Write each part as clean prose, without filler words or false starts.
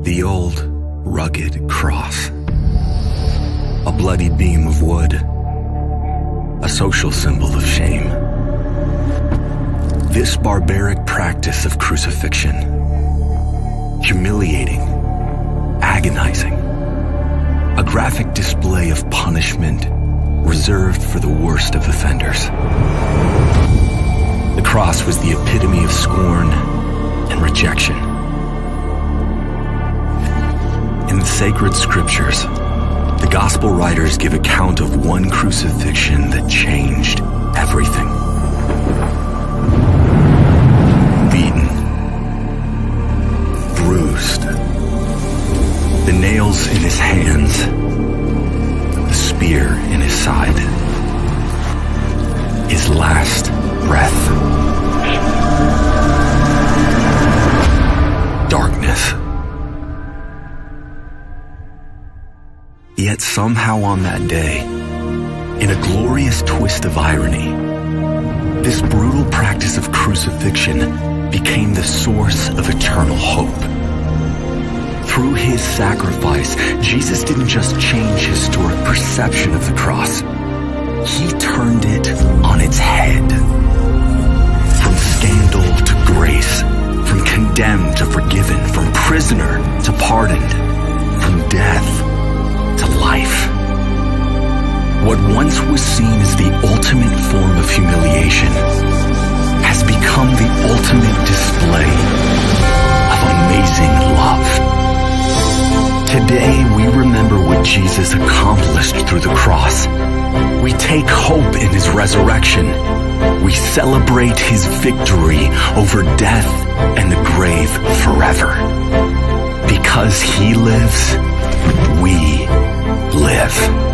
The old, rugged cross. A bloody beam of wood. A social symbol of shame. This barbaric practice of crucifixion, humiliating, agonizing, a graphic display of punishment reserved for the worst of offenders. The cross was the epitome of scorn and rejection. In the sacred scriptures, the gospel writers give account of one crucifixion that changed everything. Beaten, bruised, the nails in his hands, the spear in his side, his last breath. Darkness. Yet somehow on that day, in a glorious twist of irony, this brutal practice of crucifixion became the source of eternal hope. Through his sacrifice, Jesus didn't just change historic perception of the cross. He turned it on its head. From scandal to grace, from condemned to forgiven, from prisoner to pardoned, from death to life. What once was seen as the ultimate form of humiliation has become the ultimate display of amazing love. Today, we remember what Jesus accomplished through the cross. We take hope in his resurrection. We celebrate his victory over death and the grave forever. Because he lives, we live.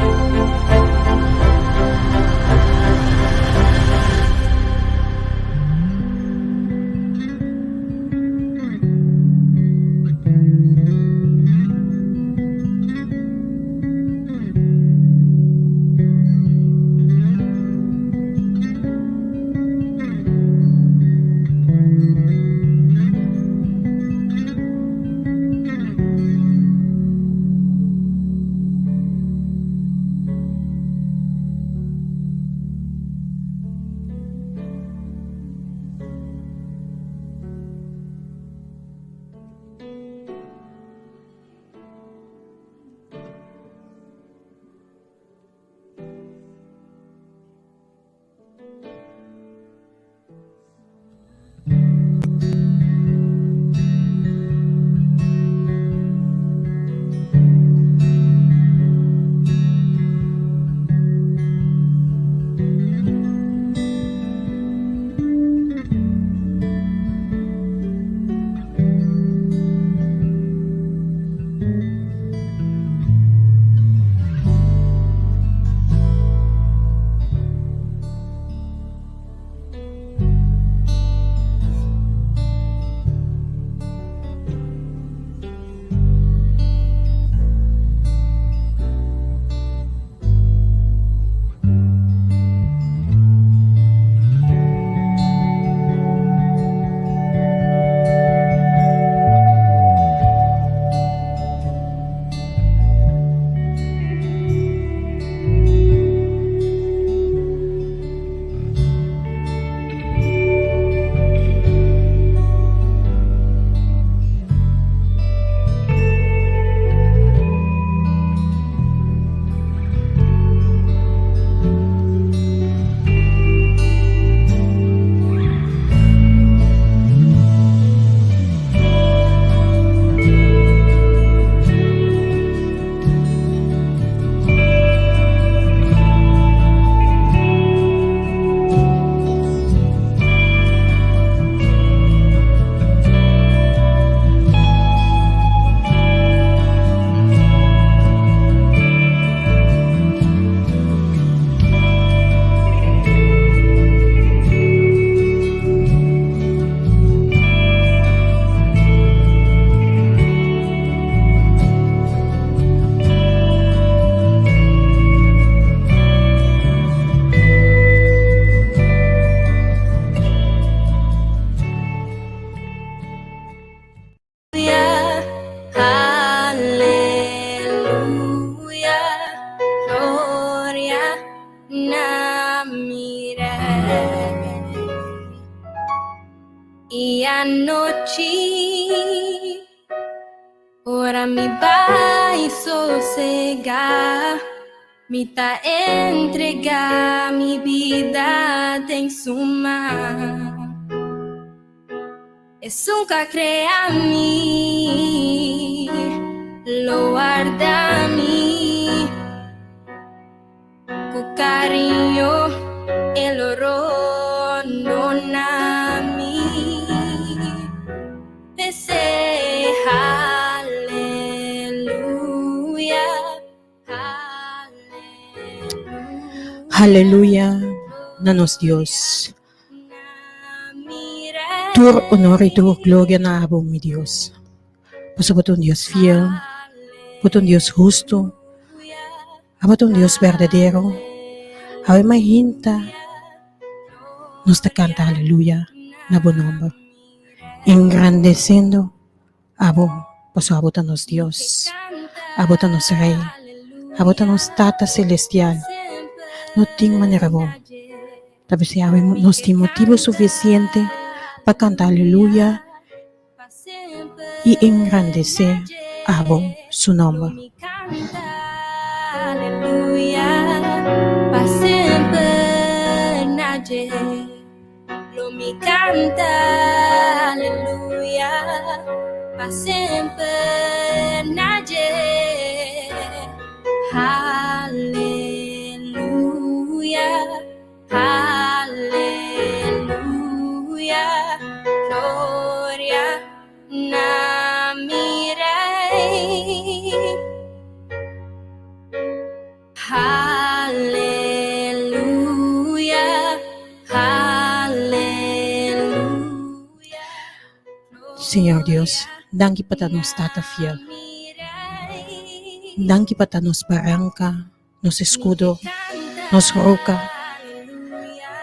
na mi Rey. I anochi ora mi bai sosegá, mi ta entregá mi bida den su man. Esun k'a krea mi, lo warda mi. Ku kariño e lo rondona mi. P'esei haleluya, haleluya. Haleluya na nos Dios. Tur honor i tur gloria na abo, mi Dios. Pasobra bo ta un Dios fiel, bo ta un Dios hustu, abo ta un Dios berdadero. Awe mainta nos ta kanta aleluya na bo nomber, engrandesiendo abo, pasobra abo ta nos Dios, abo ta nos Rei, abo ta nos Tata Selestial. No tin manera bo. Ta bisa awe nos tin motibu sufisiente pa kanta aleluya i engrandesé abo su nòmber. Aleluya, gloria na mi Rey. Aleluya, aleluya. Señor Dios, danki pa ta nos Tata fiel. Danki pa ta nos baranka. nos escudo, nos roca.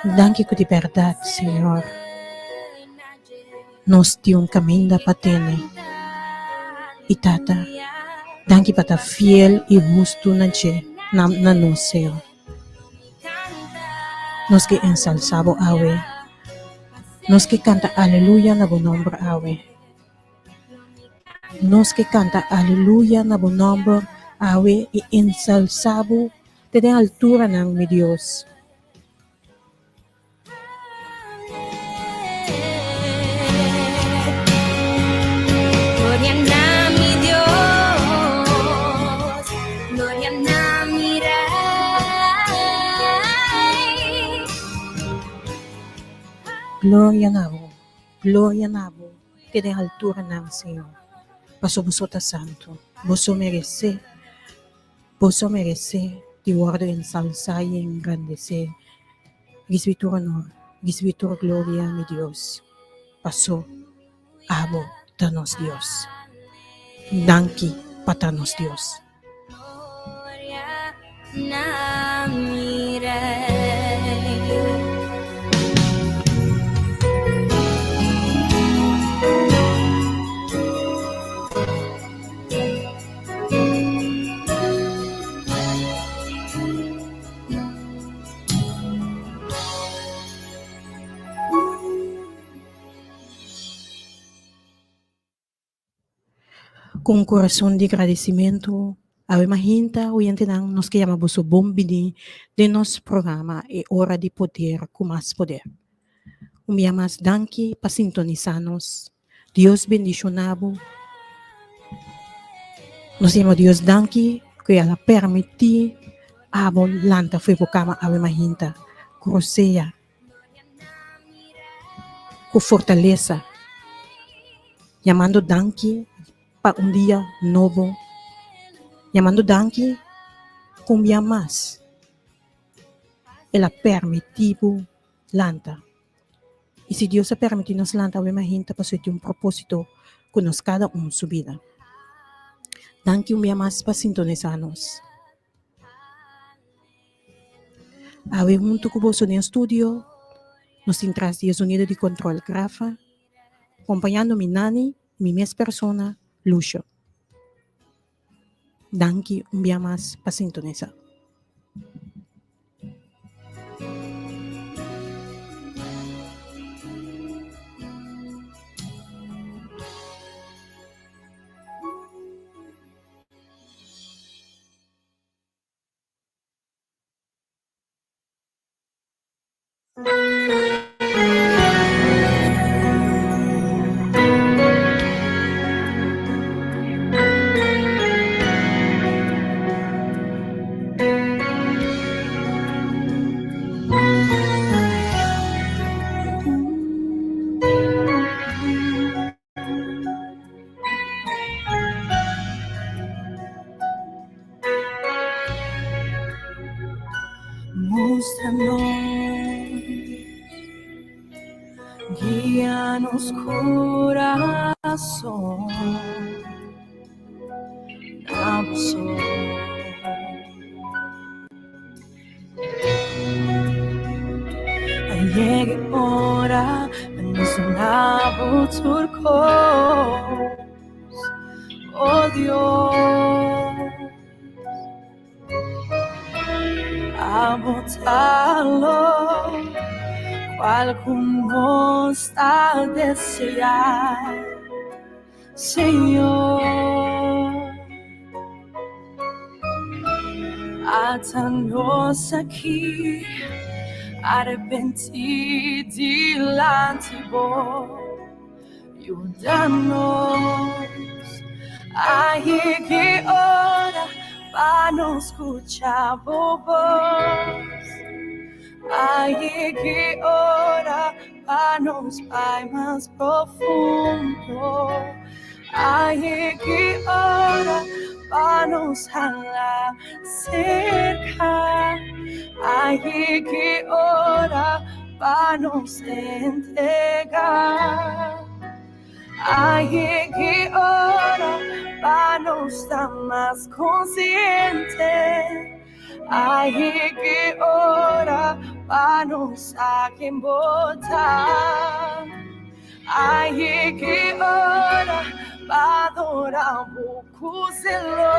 Danki cu di berdad, Señor, nos tin un caminda pa tene. Y Tata, danki pa ta fiel y hustu na dje, na, na nos, Señor. Nos ke ensalsa bo awe. Nos ke canta aleluya na bo nomber awe. Nos ke kanta aleluya na bo nòmber awe i ensalsá bo te den alturanan, mi Dios. Gloria na mi Dios, gloria na mi Rey. Gloria na bo, gloria na bo. Te den alturanan, Señor, paso boso ta santu. Boso meresé, boso meresé di wòrdu ensalsá i engrandesé. Risibí tur onor, risibí tur gloria, mi Dios, paso abo ta nos Dios. Danki pa ta nos Dios. Gloria na mi Rey. Ku un kurason di gradisimentu, awe mahinta oyentenan nos ke yama boso bon bini den nos programa E Ora di Poder ku Mas Poder. Un bia mas danki pa sintonisá nos. Dios bendishoná bo. Nos yama Dios danki ku el a permití abo lanta for bo kama awe mahinta. Krusea. Ku fortalesa, yamando danki pa un dia nobo, yamando danki ku un bia mas el a permití bo lanta. I si Dios a permití nos lanta awe mahinta pasobra e tin un propósito ku nos kada un su bida. Danki un bia mas pa sintonisá nos. Awe huntu ku boso den studio nos tin tras di e zonido di control Grafa, kompañando mi Nani i mi mes persona Lucio. Danki un bia mas pa sintonisa. Mustra nos, guia nos corazón, na boso. A yega e ora pa nos duna bo tur kos, oh Dios. Abo ta lo cual ku nos ta deseá, Señor. Ata nos aki arepentí dilanti bo, yuda nos a yega e ora pa nos skucha bo bos. A yega e ora pa nos bai mas profundo. A yega e ora pa nos hala serka. A yega e ora pa nos entrega. A yega e ora pa nos ta mas konsiente. A yega e ora pa nos sa ken bo ta. A yega e ora pa adora bo ku zelo.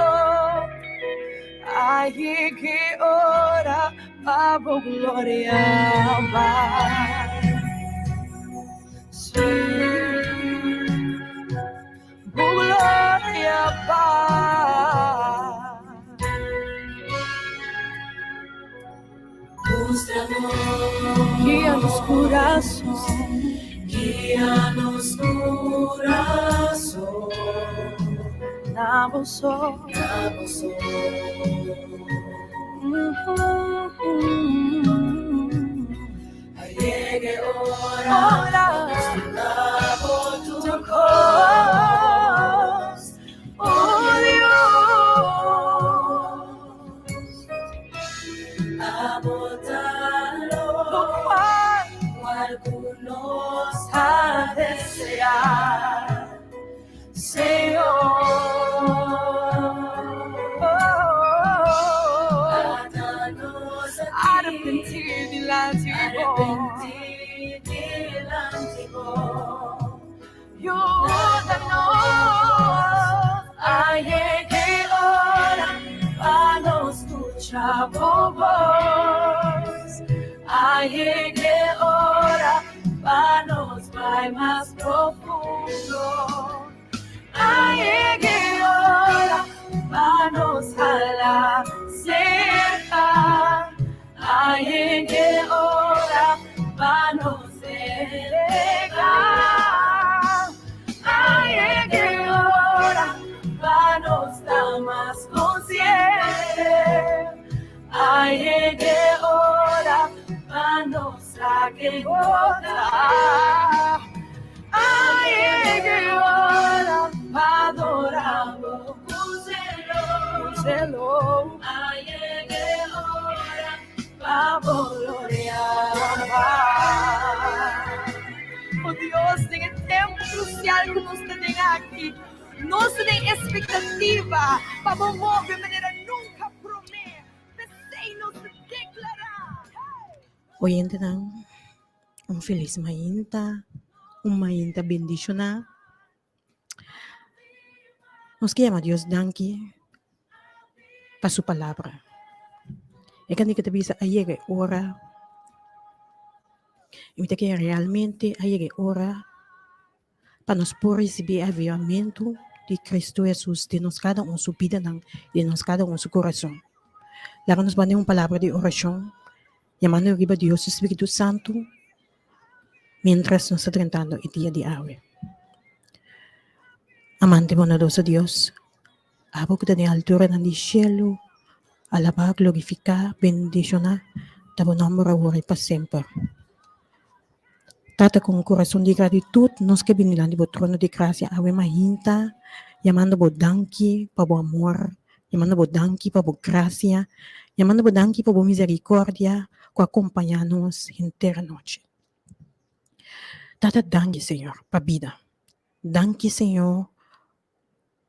A yega e ora pa bo gloria bai. Sí, bo gloria bai. Guia nos kurason, guia nos kurason na bo so, na bo so. A yega e ora, ora tur kos, oh Dios. Lo cual nos ta deseá, Señor. Arepentí dilanti bo. Yuda nos a yega e ora pa nos skucha bo bos. A yega e ora pa nos bai mas profundo. A yega e ora pa nos hala serka. A yega e ora pa nos entregá. A yega e ora pa nos ta mas konsiente. A yega e ora pa nos sa ken bo ta. A yega e ora pa adorá bo ku zelo. A yega e ora pa bo gloria bai. O Dios, den e tempu krusial ku nos ta den aki, nos ta den espektativa pa bo move manera nunka promé. P'esei nos ta deklará, Hey! Oyentenan, un felis mainta, un mainta bendishoná. Nos ke yama Dios danki pa su palabra. E kantika ta bisa a yega e ora, i mi ta kere realmente a yega e ora pa nos por risibí e avivamentu di Cristo Hesus den nos kada un su bidanan, den nos kada un su kurason. Laga nos manda un palabra di orashon. Yamando riba Dios su Spiritu Santu mientras nos ta drentando e dia di awe. Amante bondadoso Dios, abo ku ta den alturanan di shelu, alabá, glorifiká, bendishoná ta bo nòmber awor i pa semper. Tata, ku un kurason di gratitut nos ke bini dilanti bo trono di grasia awe mainta, yamando bo danki pa bo amor, yamando bo danki pa bo grasia, yamando bo danki pa bo misericordia ku a kompañá nos henter anochi. Tata, danki Señor pa bida. Danki Señor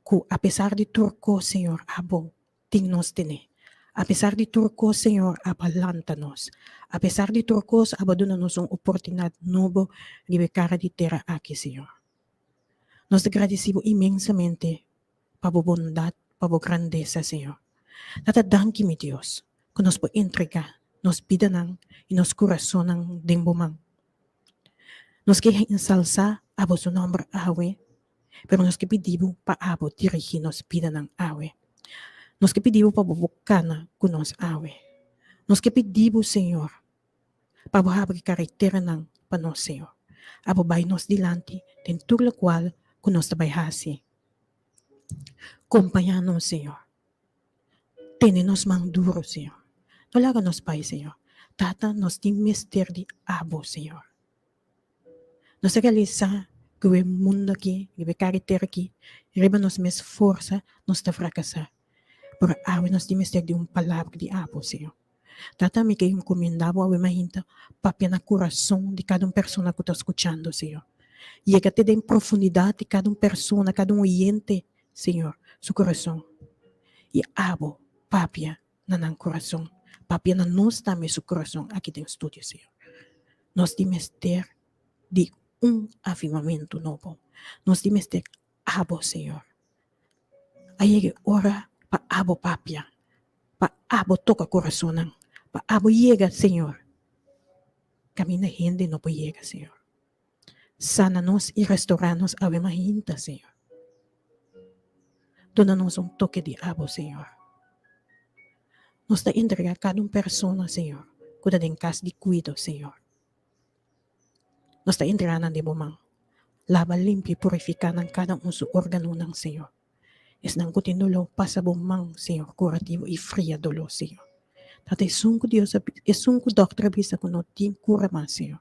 ku apesar di tur kos Señor abo tin nos tene. Apesar di tur kos Señor abo a lanta nos. Apesar di tur kos abo a duna nos un oportunidad nobo riba e kara di tera aki Señor. Nos ta gradisi bo inmensamente pa bo bondad, pa bo grandesa Señor. Tata danki mi Dios ku nos por entrega nos bidanan i nos kurasonnan den bo man. Nos ke ensalsa abo su nomber awe. Pero nos ke pidi bo pa abo dirigí nos bidanan awe. Nos ke pidi bo pa bo bo kana ku nos awe. Nos ke pidi bo, Señor, pa bo habri kareteranan pa nos, Señor. Abo bai nos dilanti den tur lokual ku nos ta bai hasi. Kompañá nos, Señor. Tene nos man duru, Señor. No laga nos bai, Señor. Tata, nos tin mester di abo, Señor. Nos ta realisá ku e mundu aki, riba e karetera aki, riba nos mes forsa nos ta frakasá. Pero awe nos tin mester di un palabra di abo, Señor. Tata, mi ke enkomendá bo awe mainta papia na kurason di kada un persona ku ta skuchando, Señor. Yega te den profundidat di kada un persona, kada un oyente, Señor, su kurason. I abo papia na nan kurason. Papia na nos tambe su kurason aki den studio, Señor. Nos tin mester di un avivamentu nobo. Nos tin mester abo, Señor. A yega e ora pa abo papia, pa abo toka kurasonnan, pa abo yega, Señor, kaminda hende no por yega, Señor. Sana nos i restorá nos awe mainta, Señor. Duna nos un toke di abo, Señor. Nos ta entregá kada un persona, Señor, ku ta den kas di kuido, Señor. Nos ta entregá nan den bo man. Laba, limpia i purifiká nan kada un su órganonan, Señor. Esnan ku tin doló, pasa bo man, Señor, kurativo i fria doló, Señor. Tata, esun ku Dios a, esun ku dòkter a bisa ku no tin kura mas, Señor.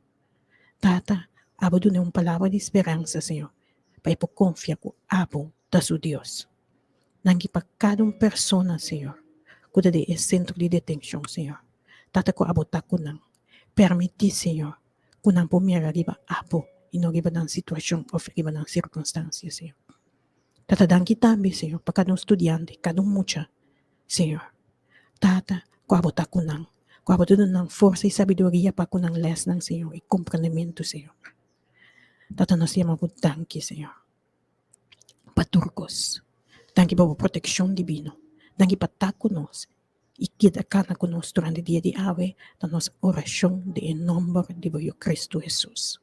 Tata, abo dun'é un palabra di speransa, Señor, pa e por konfia ku abo ta su Dios. Danki pa kada un persona, Señor, ku ta den e sentro di detenshon, Señor. Tata, ku abo ta ku nan. Permití, Señor, ku nan por mira riba abo i no riba nan situashon òf riba nan sirkunstansia, Señor. Tata, danki tambe, Señor, pa kada un studiante, kada un mucha, Señor. Tata, ku abo ta ku nan, ku abo ta duna nan forsa i sabiduria pa ku nan lèsnan, Señor, i komprendementu, Señor. Tata, nos ta yama bo danki, Señor, pa tur kos. Danki pa bo protekshon dibino. Danki pa ta ku nos i keda kana ku nos durante dia di awe ta nos orashon den e nòmber di bo Yu Kristu Hesus.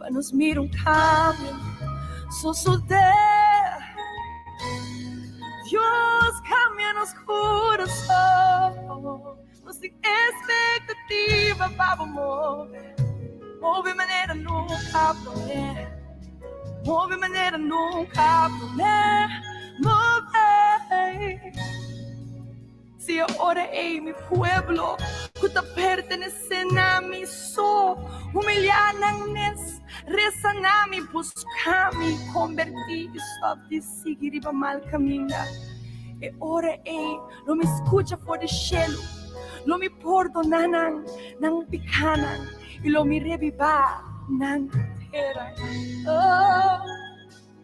Pa nos mira un cambio sosode. Dios cambia nos corazón. Nos tin expectativa pa bo move. Move manera nunca prome. Move manera nunca prome. Move. Si e ora ei mi pueblo ku ta pertenesé na mi so humiliá nan mes, resa na mi, buska mi, kombertí i stòp di sigui riba mal kaminda, e ora ei lo mi skucha for di shelu, lo mi pordoná nan nan pikánan i lo mi rebibá nan tera. Oh,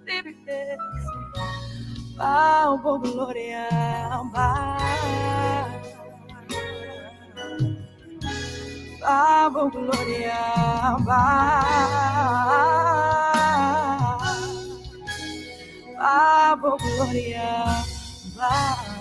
rebibé, pa bo gloria, pa, pa bo gloria, pa. bo gloria baha.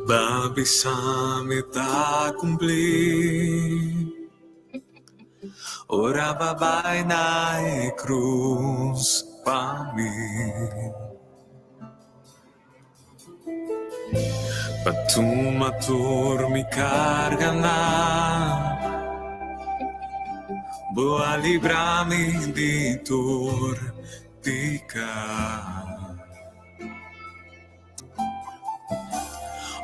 Ba bisa mi ta cumpli Ora ba bai na e cruz pa mi Pa tuma tur mi carganan Bo a libra mi di tur pica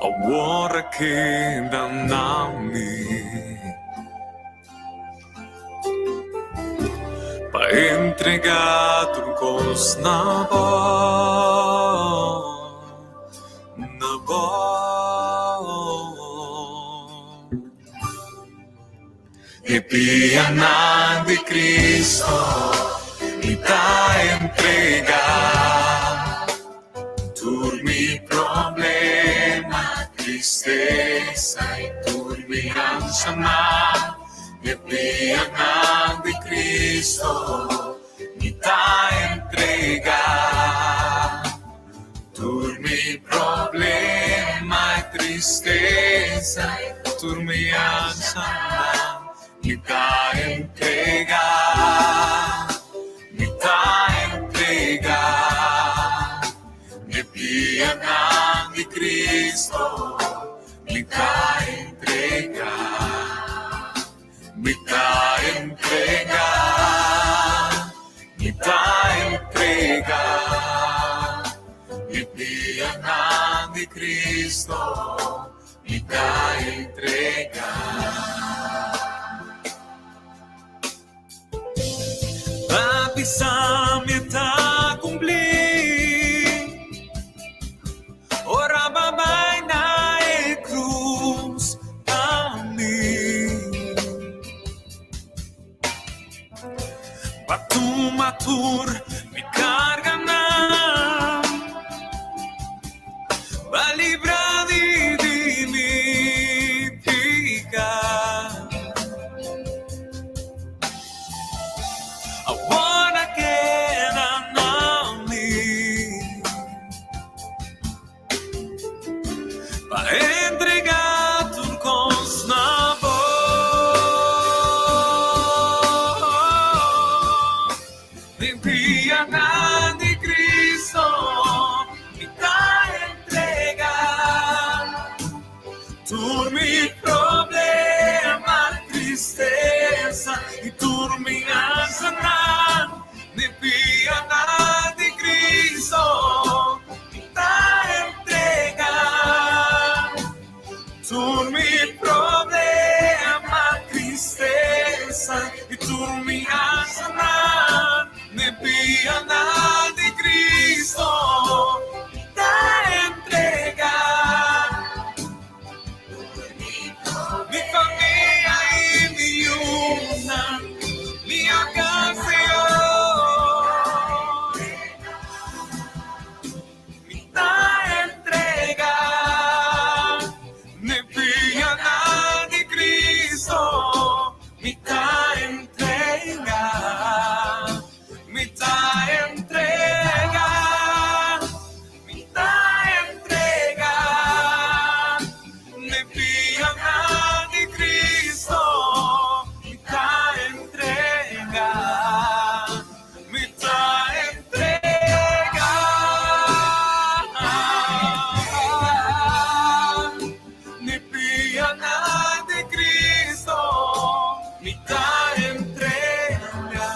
Awor a keda na mi Pa entrega tur kos na bo Na bo E pianan di Cristo mi ta entrega Tur mi problema, tristesa y tur mi anshanan. E pianan di Cristo mi ta entrega Tur mi problema y tristesa tur mi anshanan mi ta entrega Mi ta entrega Mi pianan di Cristo mi ta entrega Mi ta entrega Mi ta entrega Mi pianan di Cristo mi ta entrega. Pa bisa mi ta cumpli Ora ba bai na e cruz pa mi Pa tuma tur mi carganan Pa libra mi di mi pica. Awor a keda na mi Pa entrega tur kos na bo. Den pianan di Cristo mi ta entrega tur mi problema, tristesa y tur mi ansanan. Den pianan di Cristo mi ta entrega tur mi problema, tristesa y tur mi ansanan. Den pianan di Cristo mi ta entrega mi famia y mi yunan, mi ocasion. Mi ta entrega Den pianan di Cristo mi ta entrega Mi ta entrega Mi ta entrega Den pianan di Cristo mi ta entrega Mi ta entrega Den pianan di Cristo mi ta entrega.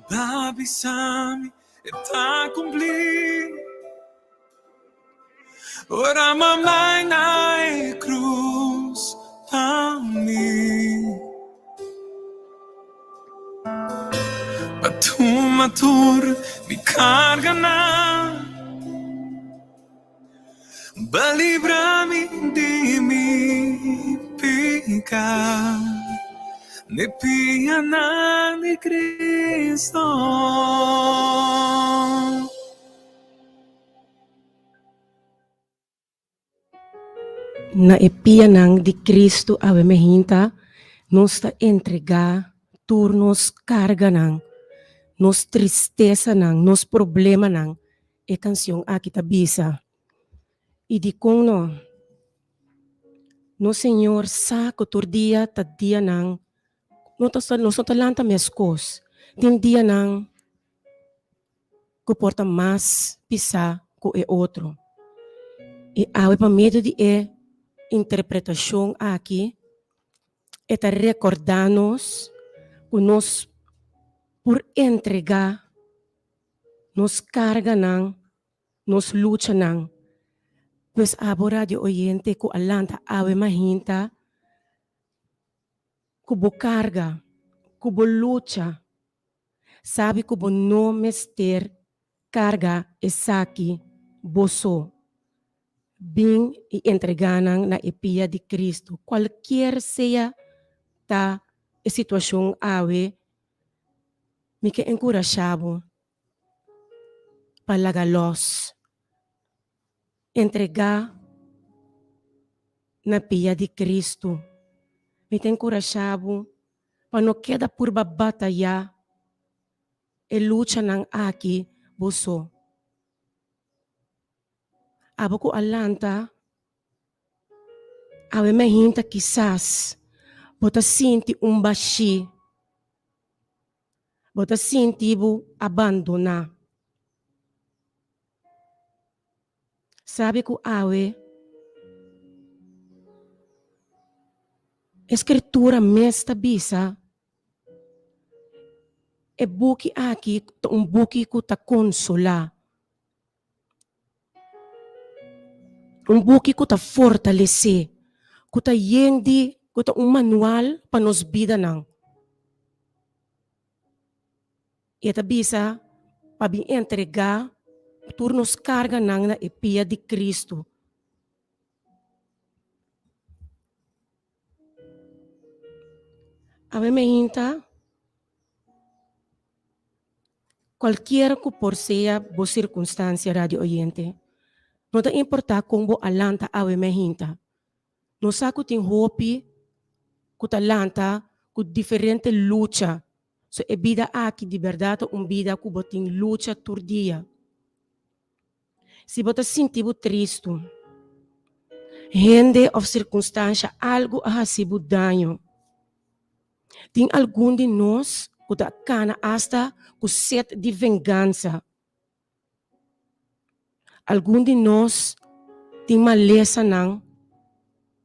Ba bisa mi e ta cumpli Ora mamai na e cruz pa mi Pa tuma tur mi carganan. B'a libra mi di mi piká, N'e pianan di Cristo. Na e pianan di Cristo awe mehinta nos ta entregá tur nos karganan, nos tristesanan, nos problemanan, e kansion aki ta bisa. I dikon no? Nos Señor sa ku tur dia ta dianan no ta nos no ta lanta meskos. Tin dianan ku por ta mas pisá ku e otro. I awe pa medio di e interpretashon aki e ta rekordá nos ku nos por entregá nos karganan, nos luchanan. Pues abo radio oyente ku a lanta awe mahinta ku bo karga, ku bo lucha, Sabi ku bo no mester karga esaki bo so. Bin i entregá nan na e pia di Kristu. Kualkier sea ta e situashon awe, mi ke enkurashá bo pa laga lòs. Entregá na pia di Kristu. Mi ta enkurashá bo pa no keda purba batayá e luchanan aki bo so. Abo ku a lanta awe mainta kisas bo ta sinti un bashí, bo ta sinti bo abandoná. Sabi ku awe e Skritura mes ta bisa, E buki aki ta un buki ku ta konsolá, un buki ku ta fortalesé, ku ta yen di, ku ta un manual pa nos bidanan. I e ta bisa pa bin entregá tur nos karganan na e pia di Kristu. Awe meinta, kualkier ku por sea bo sirkunstansia, radio oyente, no ta importá kon bo a lanta awe meinta. Nos sa ku tin hopi ku ta lanta ku diferente lucha. So e bida aki di bèrdat ta un bida ku bo tin lucha tur dia. Si bo ta sinti bo tristu, hende òf sirkunstansha algu a hasi bo daño. Tin algun di nos ku ta kana asta ku set di vengansa. Algun di nos tin malesanan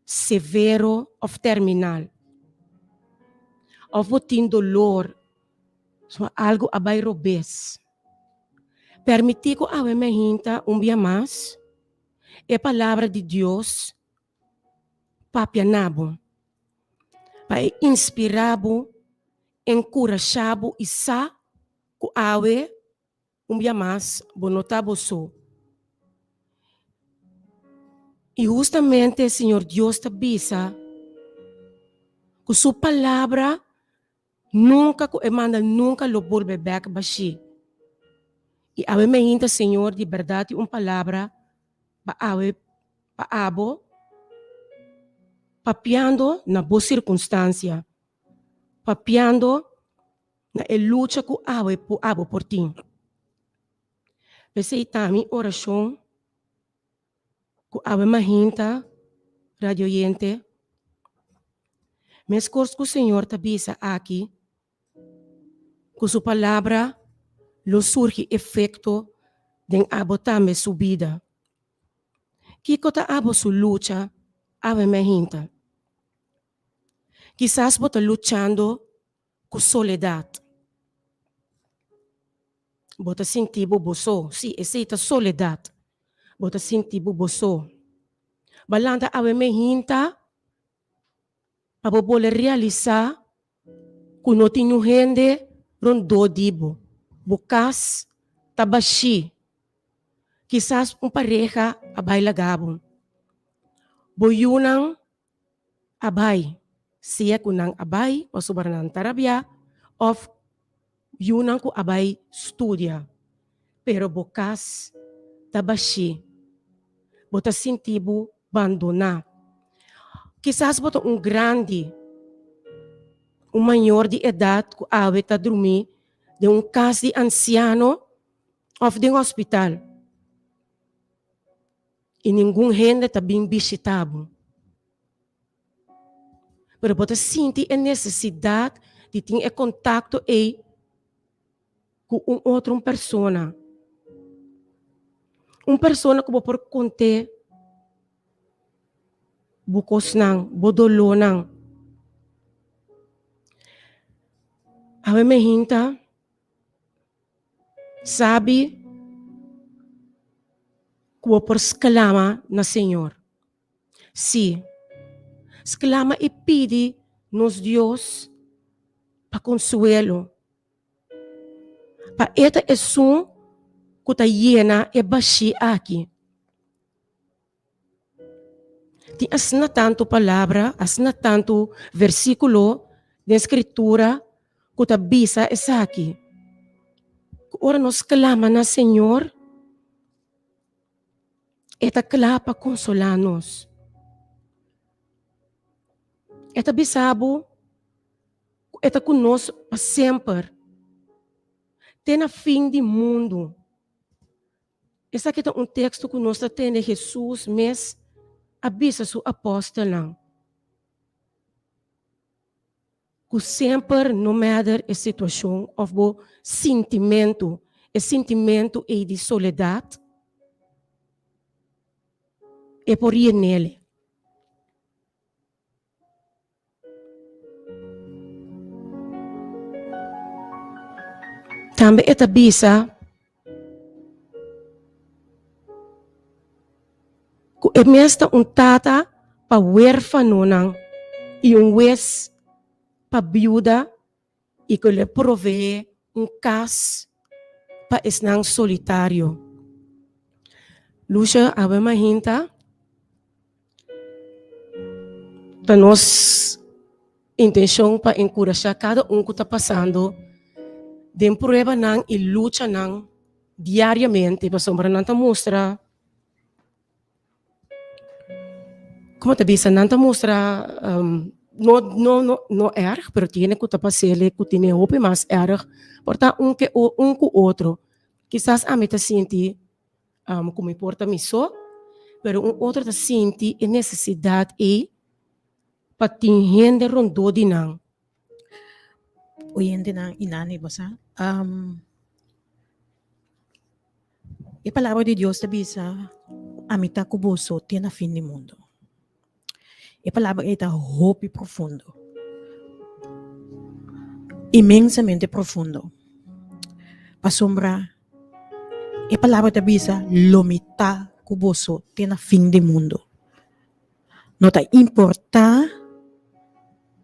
severo of terminal. Of bo tin dolor, suma algu a bai robes. Permití ku awe mehinta un bia mas e Palabra di Dios papia na bo, pa e inspirá bo, enkurashá bo i sa ku awe Un bia mas, bo no ta bo so. I hustamente Señor Dios ta bisa ku su palabra nunka ku e manda nunka lo bolbe bèk bashí. I awe meinta Señor di bèrdat tin un palabra pa awe pa abo papiando na bo sirkunstansia, papiando na e lucha ku awe ku abo por tin. P'esei ta mi orashon ku awe mahinta, radio oyente, meskos ku Señor ta bisa aki, ku su palabra lo surgi efekto den abo tambe su bida. Kiko ta abo su lucha awe mahinta? Kisas bo ta luchando ku soledat. Bo ta sinti bo bo so. Sí, esei ta soledat. Bo ta sinti bo bo so. Bo a lanta awe mehinta pa bo bole realisá ku no tin niun hende rondó di bo. Bo kas ta bashí. Kisas un pareha a bai laga bo. Bo yunan a bai, sea ku nan a bai pasobra nan ta rabiá òf yunan ku a bai studia. Pero bo kas ta bashí. Bo ta sinti bo bandoná. Kisas bo ta un grandi, un mayor di edat ku awe ta drumí den un kas di ansiano òf den hospital i ningun hende ta bin bishitá bo. Pero bo ta sinti e nesesidat di tin e kontakto ei ku un otro un persona. Un persona ku bo por kont'é bo kosnan, bo dolónan. Awe mi hinta sabi ku bo por sklama na Señor. Sí, sklama i pidi nos Dios pa konsuelo. Pa e ta esun ku ta yena e bashí aki. Tin asina tantu palabra, asina tantu versíkulo den Skritura ku ta bisa esaki, ku ora nos klama na Señor, E ta kla pa konsolá nos. E ta bisa bo ku e ta ku nos pa semper, te na fin di mundu. Esaki ta un teksto ku nos ta tende Hesus mes a bisa su apòstelnan, ku semper no matter e situashon òf bo sintimentu, e sintimentu ei di soledat, e por yen'el. Tambe e ta bisa ku e mes ta un tata pa wérfanonan i un wes pa biuda i ku lo e proveé un kas pa esnan solitario. Lucia awe mainta ta nos intenshon pa enkurashá kada un ku ta pasando den pruebanan i luchanan diariamente pasobra nan ta mustra Como ta bisa nan ta mustra no no no no erg pero tiene cu ta pasele cu tene hopi mas erg por ta un ke un cu otro kisas ami ta sinti cu mi por ta mi so pero un otro ta sinti e necesidad ey pa tin hende rondó di nan. Oyentenan y nani bo sa. E palabra di Dios ta bisa, Ami ta ku boso te na fin di mundu. E palabra ei ta hopi profundo. Inmensamente profundo. Pasobra e palabra ta bisa, Lo mi ta ku boso te na fin di mundu. No ta importá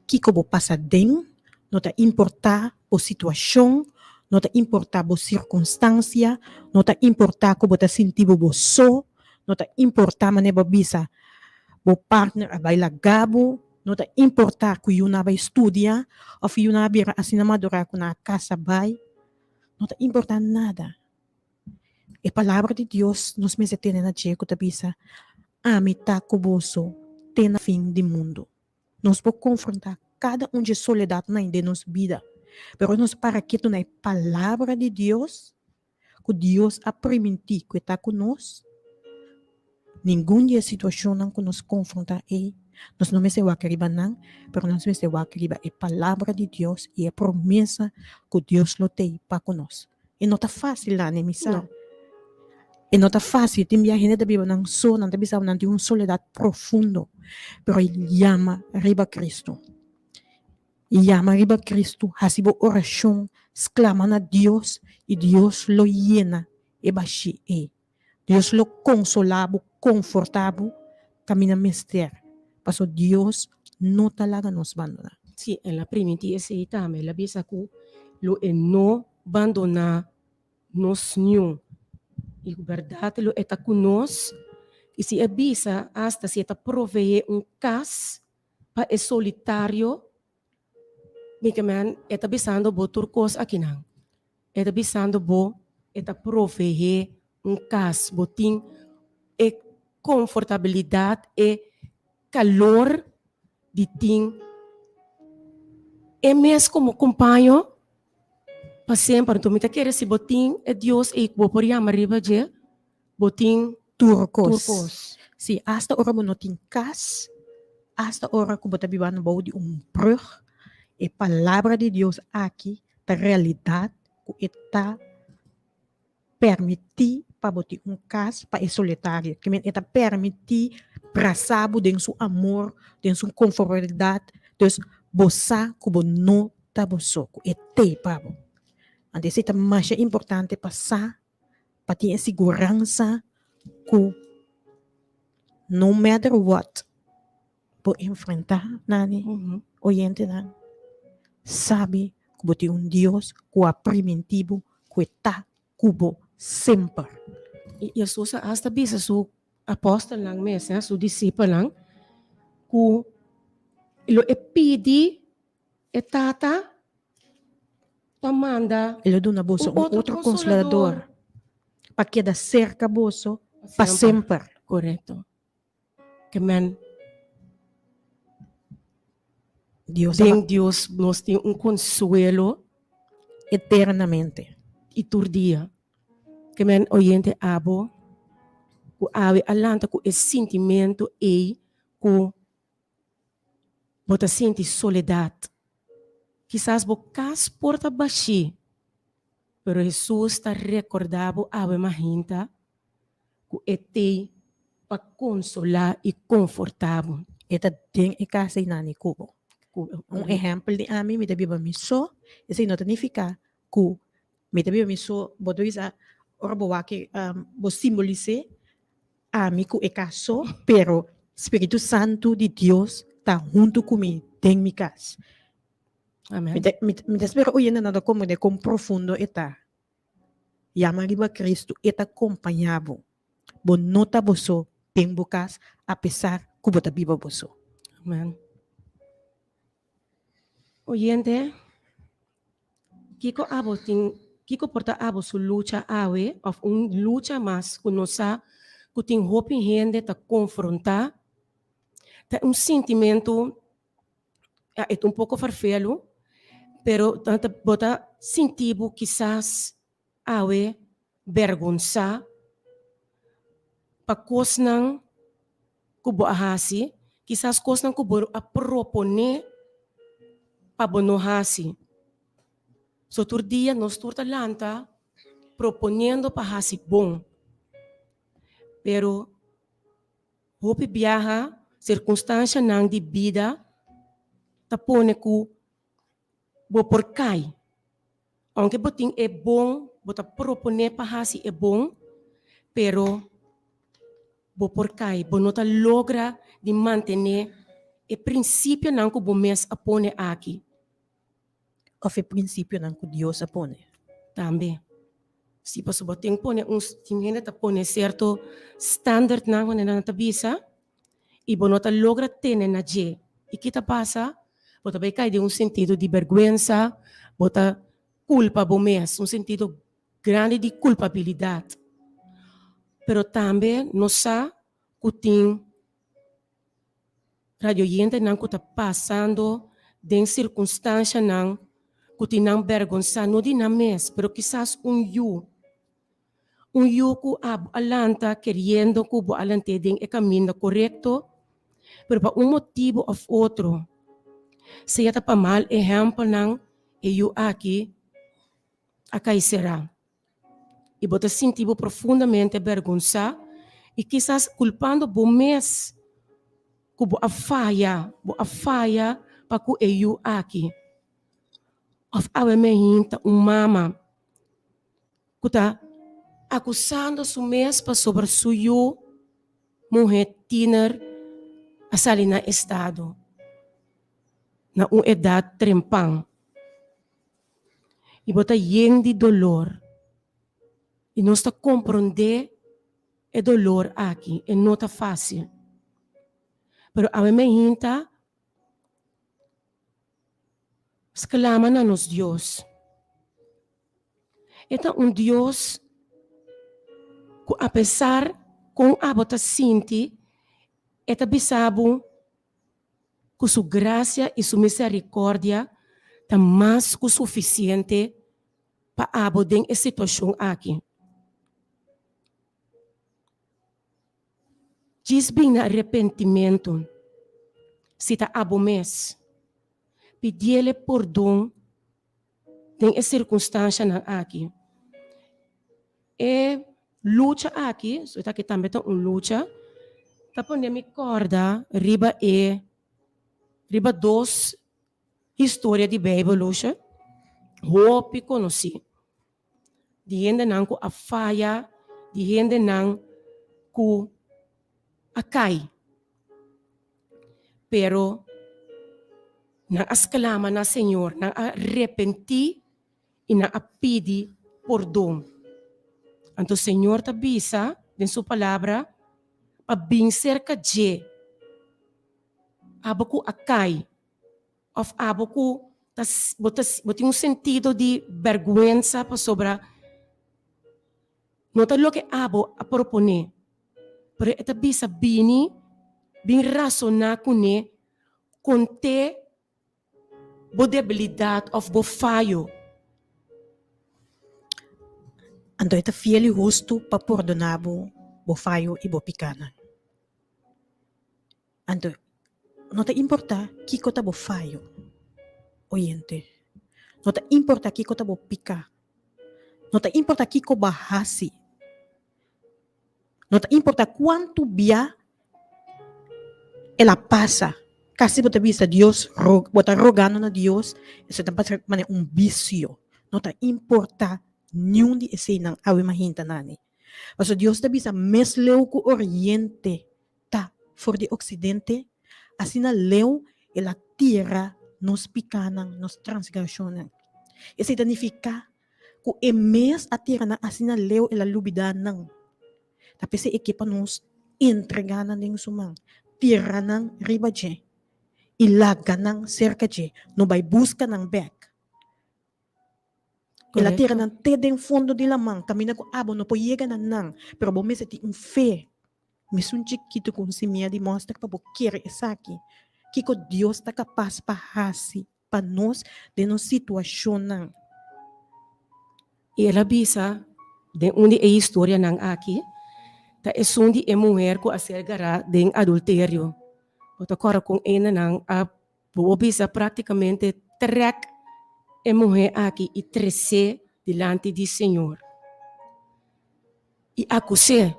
kiko bo pasa den, no ta importá bo situashon, no ta importá bo sirkunstansia, no ta importá ku bo ta sinti bo bo so, no ta importá manera bo a bisa bo partner a bai laga bo, no ta importá ku yu nan a bai studia òf yu nan a bira asina madurá ku nan a kasa bai, no ta importá nada. E palabra di Dios nos mester tene na dje ku ta bisa, Ami ta ku boso te na fin di mundu. Nos por konfrontá kada un dje soledatnan den nos bida, pero nos para ketu na e palabra di Dios ku Dios a primintí ku e ta ku nos, Ningun di e situashonnan ku nos konfrontá ei, nos no mester wak riba nan, pero nos mester wak riba e Palabra di Dios i e promesa ku Dios lo tei pa ku nos. E no ta fásil, Lani, mi sa. E no ta fásil. Tin bia hende ta biba nan so, nan ta bisa nan tin un soledat profundo, pero yama riba Kristu. Yama riba Kristu, hasi bo orashon, sklama na Dios i Dios lo yena e bashí ei. Dios lo konsolá bo, konfortá bo kaminda mester, pasobra Dios no ta laga nos bandoná. Sí, el a primintí esei tambe. El a bisa ku lo e no bandoná nos niun. I ku bèrdat lo e ta ku nos, i si e bisa asta si e ta proveé un kas pa e solitario, mi ke men e ta bisando bo tur kos akinan. E ta bisando bo e ta proveé un kas, bo tin e konfortabilidat, e kalor di tin e mes komo kompaño pa semper. Anto mi ta kere si bo tin e Dios ei ku bo por yama riba dje, bo tin Tur tur kos. kos. Sí, asta ora bo no tin kas, asta ora ku bo ta bibando bou di un brug, e palabra di Dios aki ta realidat ku e ta permití pa bo tin un kas pa e solitario. Ke men e ta permití brasa bo den su amor, den su konfortabilidat. Dus bo sa ku bo no ta bo so, ku e t'ei pa bo. Anto esei ta masha importante pa sa pa tin e siguransa ku no matter what bo enfrentá nani oyentenan sabi ku bo tin un Dios ku a primintí bo ku e ta ku bo semper. I Hesus a asta bisa su apòstelnan mes, su disipelnan, ku lo e pidi E Tata ta manda. E lo duna boso un otro Konsolador pa keda serka boso pa semper. Korekto. Ke men Dios den Dios nos tin un konsuelo eternamente. I tur dia. Ke men oyente abo ku awe a lanta ku e sintimentu ei ku Bo ta sinti soledat. Kisas bo kas por ta bashí, pero Hesus ta rekordá bo awe mahinta ku e t'ei pa konsolá i konfortá bo. E ta den e kas ei nani ku bo. Un ehèmpel di ami, mi ta biba mi so, esei no ta nifiká ku mi ta biba mi so, bo ta bisa ora bo wak bo simbolis'é Ami ku e kas so, pero Spiritu Santu di Dios ta huntu ku mi den mi kas. Amen. Mi ta, mi, mi ta spera oyente nan ta komprende kon profundo e ta. Yama riba Kristu, e ta kompañá bo. Bo no ta bo so den bo kas, apesar ku bo ta biba bo so. Amen. Oyente, kiko abo tin, kiko por ta abo su lucha awe of un lucha mas ku nos sa ku tin hopi hende ta konfrontá? Ta un sintimentu, ya e ta un poko ferfelu, pero ta ta bo ta sinti bo kisas awe bergonsá pa kosnan ku bo a hasi, kisas kosnan ku bo a proponé pa bo no hasi. So tur dia nos tur ta lanta proponiendo pa hasi bon, pero hopi biaha sirkunstanshanan di bida ta pone ku Bo por kai. Aunke bo tin e bon, bo ta proponé pa hasi e bon, pero bo por kai. Bo no ta logra di mantené e prinsipionan ku bo mes a pone aki. Òf e prinsipionan ku Dios a pone. Tambe. Si, pasobra bo tin pone un, tin hende ta pone sierto standardnan wanneer nan ta bisa, i bo no ta logra tene na dje. I ki ta pasa? Bo ta bai kai den un sentido di bèrgwensa, bo ta kulpa bo mes, un sentido grandi di kulpabilidat. Pero tambe nos sa ku tin radioyentenan ku ta pasando den sirkunstanshanan ku tin nan bèrgonsá, no di nan mes, pero kisas un yu. Un yu ku abo a lanta keriendo ku bo a lant'é den e kaminda korekto, pero pa un motibu òf otro, sea ta pa mal ehèmpelnan, e yu aki a kai será. I bo ta sinti bo profundamente bèrgonsá i kisas kulpando bo mes ku bo a faya, bo a faya pa ku e yu aki. Òf awe mehinta un mama ku ta akusando su mes pasobra su yu muhé tiner a sali na estado na un edat trempan. I bo ta yen di dolor. I nos ta komprondé e dolor aki, e no ta fásil. Pero awe mainta sklama na nos Dios. E ta un Dios ku apesar kon abo ta sinti, e ta bisa bo ku su grasia i su miserikòrdia ta mas ku sufisiente pa abo den e situashon aki. Djis bin na arepentimentu, si ta abo mes, pidiel e pordon den e sirkunstanshanan aki. E lucha aki, so esaki tambe ta un lucha, ta pone mi kòrda riba e riba dos historia di Beibel, Lucia, hopi konosí. Di hendenan ku a faya, di hendenan ku a kai. Pero nan a sklama na Señor, nan a repentí i nan a pidi pordon. Anto Señor ta bisa den su palabra pa bin serka dje, abo ku a kai. Of abo ku ta bo ta bo tin un sentido di bèrgwensa pasobra no ta loke abo a proponé, pero e ta bisa bini bin rasoná kuné, kont'é bo debilidat òf bo fayo. Anto e ta fiel i hustu pa pordoná bo bo fayo i bo pikánan. Anto, no ta importá kiko ta bo fayo, oyente. No ta importá kiko ta bo piká. No ta importá kiko bo a hasi. No ta importá kuantu bia el a pasa. Kasi bo ta bisa Dios, bo ta rogando na Dios, esei ta pasa manera un bisio. No ta importá niun di eseinan awe mahinta nani. Pasobra Dios ta bisa mes leu ku oriente ta for di oksidente, asina leu el a tira nos pikánan, nos transgreshonnan. Esei ta nifiká ku e mes a tira nan asina leu el a lubidá nan. Ta p'esei e ke pa nos entregá nan den su man, tira nan riba dje i laga nan serka dje, no bai buska nan bèk. El a tira nan te den fondo di laman, kaminda ku abo no por yega na nan. Pero bo mester tin un fe, mesun chikitu ku un simia di mòster pa bo kere esaki. Kiko Dios ta kapas pa hasi pa nos den nos situashonnan? I el a bisa den un di e historianan aki, ta esun di e muher ku a ser gará den adulterio. Bo ta kòrda kon enanan a Bo a bisa práktikamente trèk e muhé aki i tres'é dilanti di Señor i akus'é.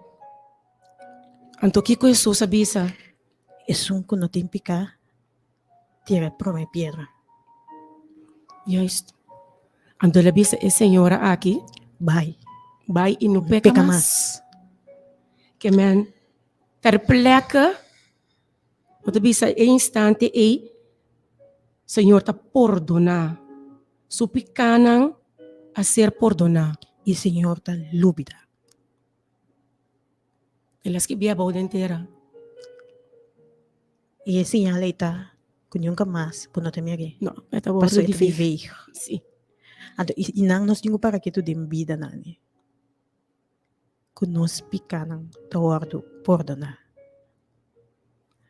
Anto kiko Hesus a bisa? Esun ku no tin piká, tira e promé piedra. Juist. Anto el a bisa e señora aki, Bai. Bai i no peka mas. Ke men ter plekke. Bo ta bisa e instante ei, Señor ta pordoná. Su pikánan a ser pordoná. I Señor ta lubidá. El a skibí abou den tera. I e señal ei ta ku nunka mas bo no ta mir'é. No, e ta wòrdu di veeg. Sí. Anto, i nan nos tin ku para ketu den bida nan. Ku nos pikánan ta wòrdu pordoná.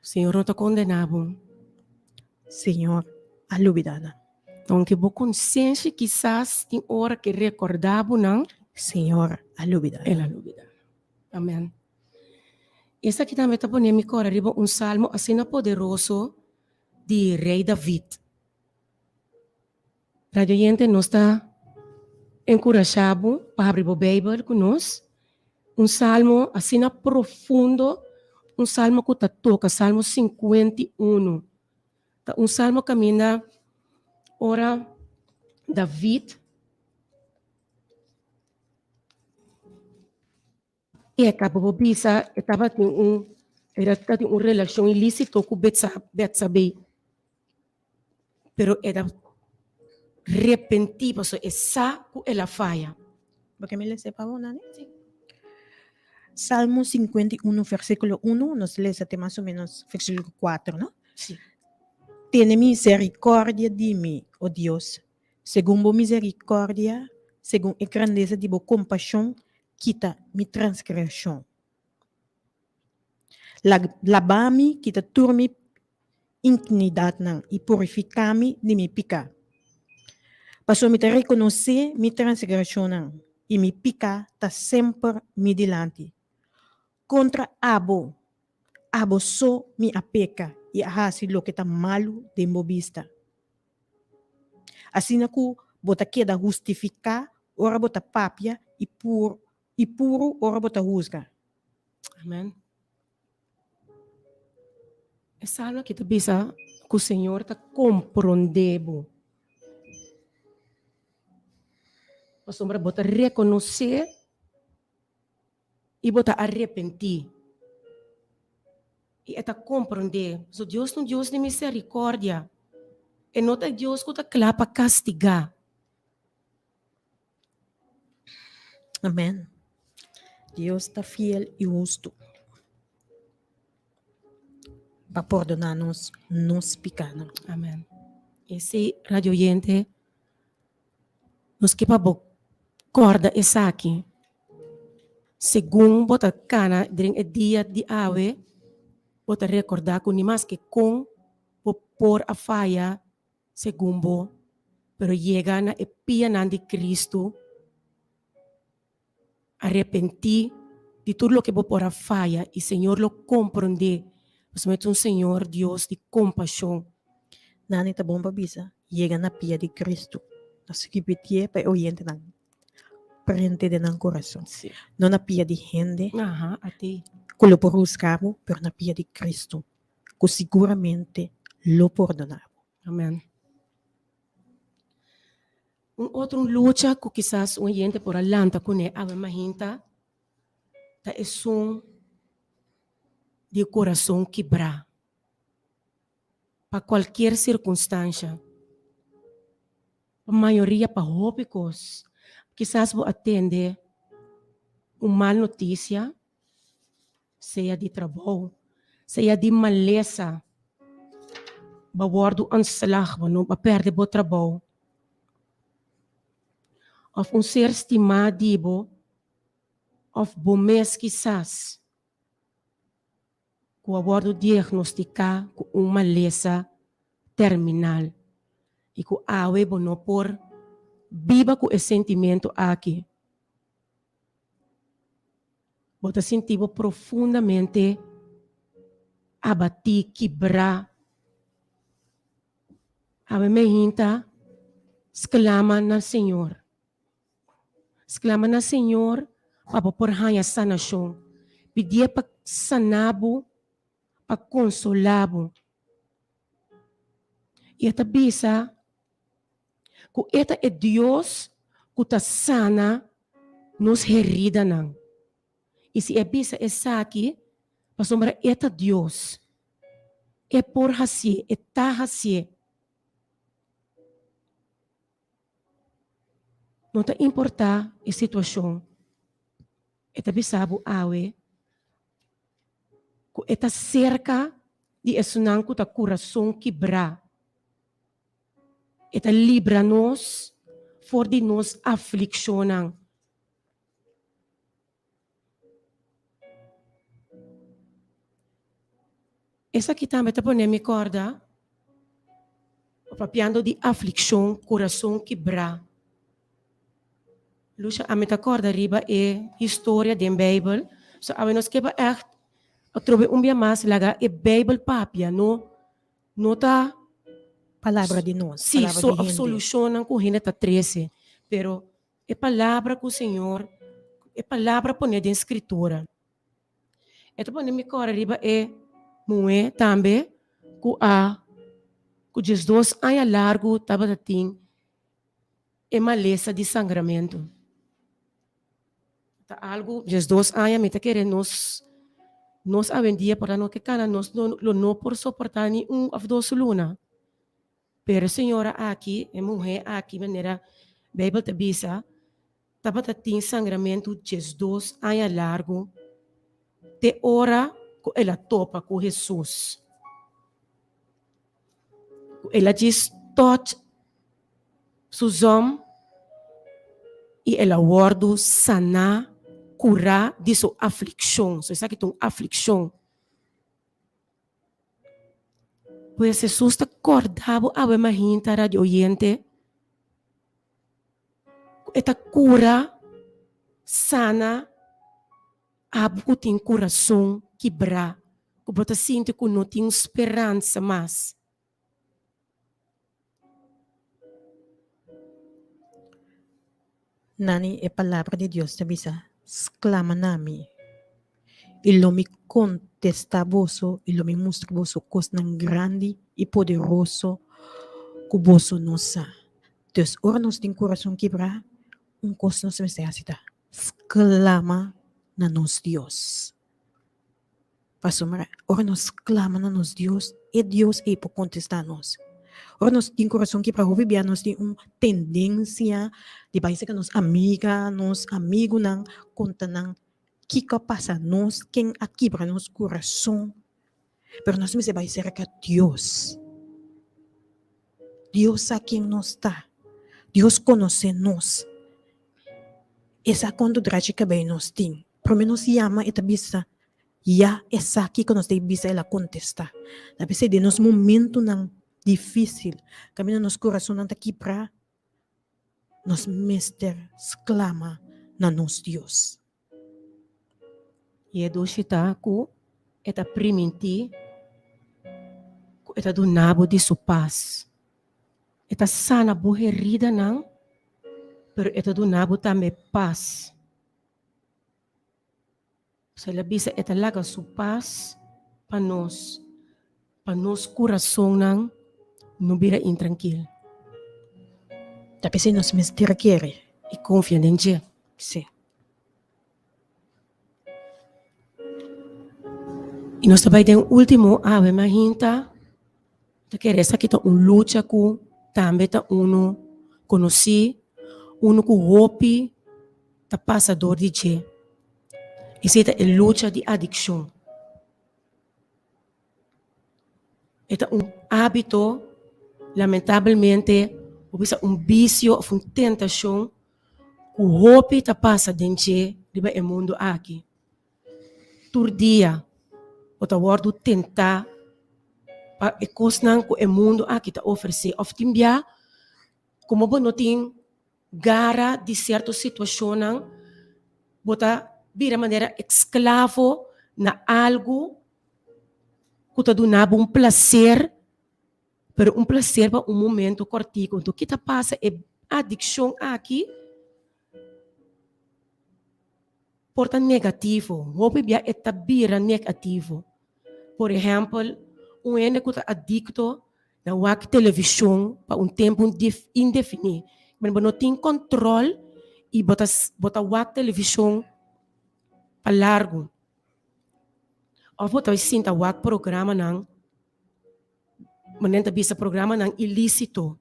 Señor no ta kondená bo. Señor a lubidá nan. Aunke bo konsenshi kisas tin ora ke rekordá bo nan. Señor a lubidá nan. El a lubidá nan. Amèn. Esaki tambe ta pone mi kòrda riba un salmo asina poderoso di Rei David. Radio oyente, nos ta enkurashá bo pa habri bo Beibel ku nos. Un salmo asina profundo, un salmo ku ta toka, Salmo 51. Ta un salmo kaminda ora David E kaba bo bisa e tabatin un era tabatin un relashon ilísito ku Betsabé. Pero e ta repentí pasobra e sa ku el a faya. Bo ke mi lesa pa bo, Nani? Sí. Salmo 51, versículo 1, nos lesa te mas o menos versículo 4, no? Sí. Tene misericordia di mi, o Dios, segun bo misericordia, segun e grandesa di bo compasión, kita mi transgresión. Laba mi, kita tur mi inikidatnan i purifiká mi di mi piká. Pasobra mi ta rekonosé mi transgreshonnan, i mi piká ta semper mi dilanti. Kontra abo, abo so mi a peka i a hasi loke ta malu den bo bista. Asina ku bo ta keda hustifiká ora bo ta papia i i puru ora bo ta husga. Amen. E salmo aki ta bisa ku Señor ta komprondé bo. Pasobra bo ta rekonosé i bo ta arepentí. I e ta komprondé. So Dios ta un Dios di miserikòrdia. E no ta e Dios ku ta kla pa kastigá. Amen. Dios ta fiel i hustu pa pordoná nos nos pikánan. Amen. I si, radio oyente, nos ke pa bo kòrda esaki. Segun bo ta kana den e dia di awe, bo ta rekordá ku nimaske kon bo por a faya segun bo, pero yega na e pianan di Cristo, arepentí di tur loke bo por a faya i Señor lo komprondé, pasobra e ta un Señor Dios di kompashon. Nani ta bon pa bisa, yega na pia di Cristo. Nos ripitié pa e oyentenan prende den nan kurason. No na pia di hende ku lo por husga bo, pero na pia di Cristo ku siguramente lo pordoná bo. Amen. Un otro lucha ku kisas un oyente por a lanta kuné awe mahinta ta esun di e kurason kibrá pa kualkier sirkunstansha. Pa mayoria pa hopi kos. Kisas bo a tende un mal notisia sea di trabou, sea di malesa, bo a wòrdu ontslag, bo no a pèrdè bo trabou, òf un ser stimá di bo, òf bo mes kisas ku a wòrdu diagnostiká ku un malesa terminal i ku awe bo no por biba ku e sentimentu aki. Bo ta sinti bo profundamente abatí, kibrá. Awe mehinta sklama na Señor. Sklama na Señor pa bo por haña sanashon. Pidié pa sana bo, pa konsolá bo. I e ta bisa ku e ta e Dios ku ta sana nos heridanan. I si e bisa esaki, pasobra e ta Dios, e por hasié, e ta hasié. No ta importá e situashon, e ta bisa bo awe ku e ta serka di esunnan ku ta kurason kibrá. E ta libra nos for di nos aflikshonnan. Esaki tambe ta pone mi kòrda papiando di aflikshon, kurason kibrá. Lucia, ami ta kòrda riba e historia den Beibel. So awe nos ke pa ègt atrobe un bia mas laga e Beibel papia, no No ta. Palabra di nos, Sí, palabra so di hende. solushonnan ku hende ta trese, pero e palabra ku Señor, e palabra pone den Skritura. E ta pone mi kòrda riba e muhé tambe ku a ku diesdos aña largu tabata tin e malesa di sangramentu. Ta algu diesdos aña mi ta kere nos nos awendia por ta no ke kana nos no lo no por soporta ni un of dos luna. Pero e señora aki, e muhé aki manera Bijbel ta bisa. tabata tin sangramentu 12 aña largu te ora ku el a topa ku Hesus. Ku el a djis touch su zòm i el a wòrdu saná, kurá di su aflikshon. So esaki ta un aflikshon. Pues Hesus ta kòrda bo awe mahinta, radio oyente, ku e ta kura, sana abo ku tin kurason kibrá, ku bo ta sinti ku no tin speransa mas. Nani e Palabra di Dios ta bisa, Sklama na mi, i lo mi kontestá boso i lo mi mustra boso kosnan grandi i poderoso ku boso no sa. Dus, ora nos tin kurason kibrá, un kos nos mester hasi ta sklama na nos Dios. Pasobra ora nos clama na nos Dios, e Dios ei por contesta nos. Ora nos tin corazon kibra hopi bia nos tin un tendencia di bai cerca nos amiga, nos amigunan, conta nan kico a pasa nos, ken a kibra nos corazon. Pero nos mester bai cerca Dios. Dios sa ken nos ta. Dios conoce nos. E sa cuanto drachi cabey nos tin. Prome nos yama e ta bisa, Ya e sa kiko nos ta bisa, el a kontestá. Ta p'esei den nos momentunan difísil, kaminda nos kurasonnan ta kibrá, nos mester sklama na nos Dios. I e dushi ta ku e ta primintí ku e ta duna bo di su pas. E ta sana bo heridanan, pero e ta duna bo tambe pas. So el a bisa e ta laga su pas pa nos, pa nos kurasonnan no bira intrankil. Ta p'esei nos mester kere. I konfia den dje. Sí. I nos ta bai den último awe mahinta. Ta kere esaki ta un lucha ku tambe ta unu konosí, unu ku hopi ta pasa dor di dje. Esei ta e lucha di adikshon. E ta un hábito, lamentabelmente, bo bisa un bisio òf un tentashon ku hopi ta pasa den dje riba e mundu aki. Tur dia bo ta wòrdu tentá pa e kosnan ku e mundu aki ta ofresé òf tin bia komo bo no tin gara di sierto situashonnan bo ta bira manera esklavo na algu ku ta duna bo un plaser pero un plaser pa un momento kòrtiku. Enton ki ta pasa e adikshon aki por ta negativo, hopi bia e ta bira negativo. Por ehèmpel, un hende ku ta adikto na wak televishon pa un tempu indefiní, bo no tin kòntròl i bo ta bo ta wak televishon pa largu. Òf bo ta sinta wak programanan, manera nan ta bisa programanan ilísito.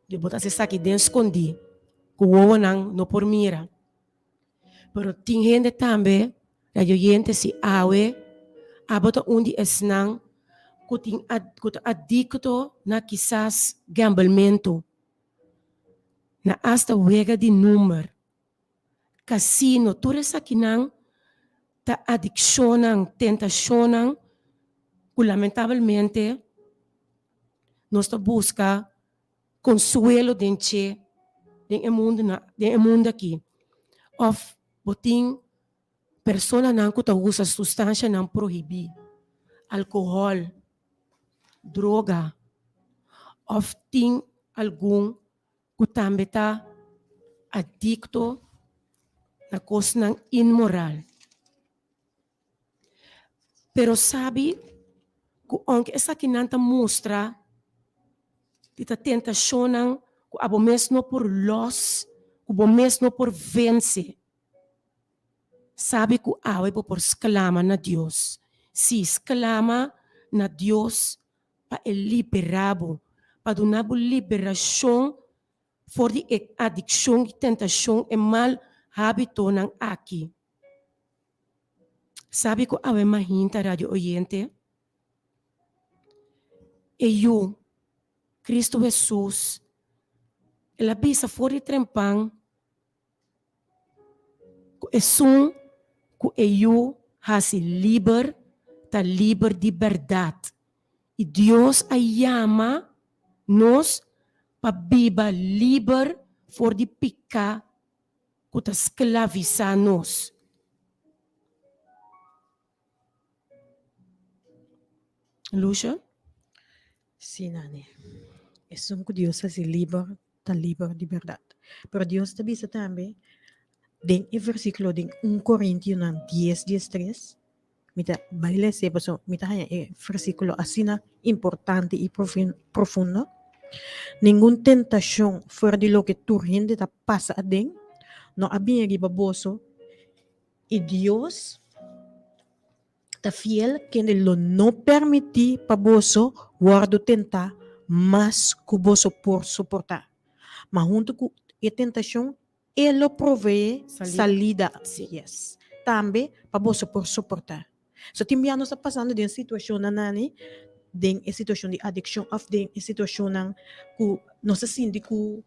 Di bo ta hasi esaki den skondí, ku wowonan no por mira. Pero tin hende tambe, radio oyente, si awe abo ta un di esnan ku tin ku ta adikto na kisas gambelmentu, na asta wega di number, kasino, tur esakinan ta adikshonnan, tentashonnan ku lamentabelmente nos ta buska konsuelo den dje, den e mundu na, den e mundu aki. Òf bo tin personanan ku ta usa sustanshanan prohibí, alkohòl, droga, òf tin algun ku tambe ta adikto na kosnan inmoral. Pero sabi ku ounke esakinan ta mustra di ta tentashonnan ku abo mes no por lòs, ku bo mes no por vense, sabi ku awe bo por sklama na Dios. Sí, sklama na Dios pa e liberá bo, pa duna bo liberashon. for di e adikshon i tentashon e mal hábitonan aki. Sabi ku awe mahinta radio oyente e yu Kristu Hesus el a bisa for di trempan ku esun ku e yu hasi liber ta liber di bèrdat. I Dios a yama nos pa biba liber for di piká ku ta sklavisá nos. Lucia? Sí, Nani. Esun ku Dios hasi liber, ta liber di bèrdat. Pero Dios ta bisa tambe den e versíkulo den un Korintionan dies diestres, mi ta bai lesa pasobra mi ta haña e versíkulo asina importante i profundo, Ningun tentashon fuera di loke tur hende ta pasa aden no a bini riba boso, i Dios ta fiel kende lo no permití pa boso wòrdu tentá mas ku boso por soportá. Ma huntu ku e tentashon e lo proveé salida, yes, tambe pa boso por soportá. So tin bia nos ta pasando den situashonnan nani, den e situashon di adikshon òf den e situashonnan ku nos ta sinti ku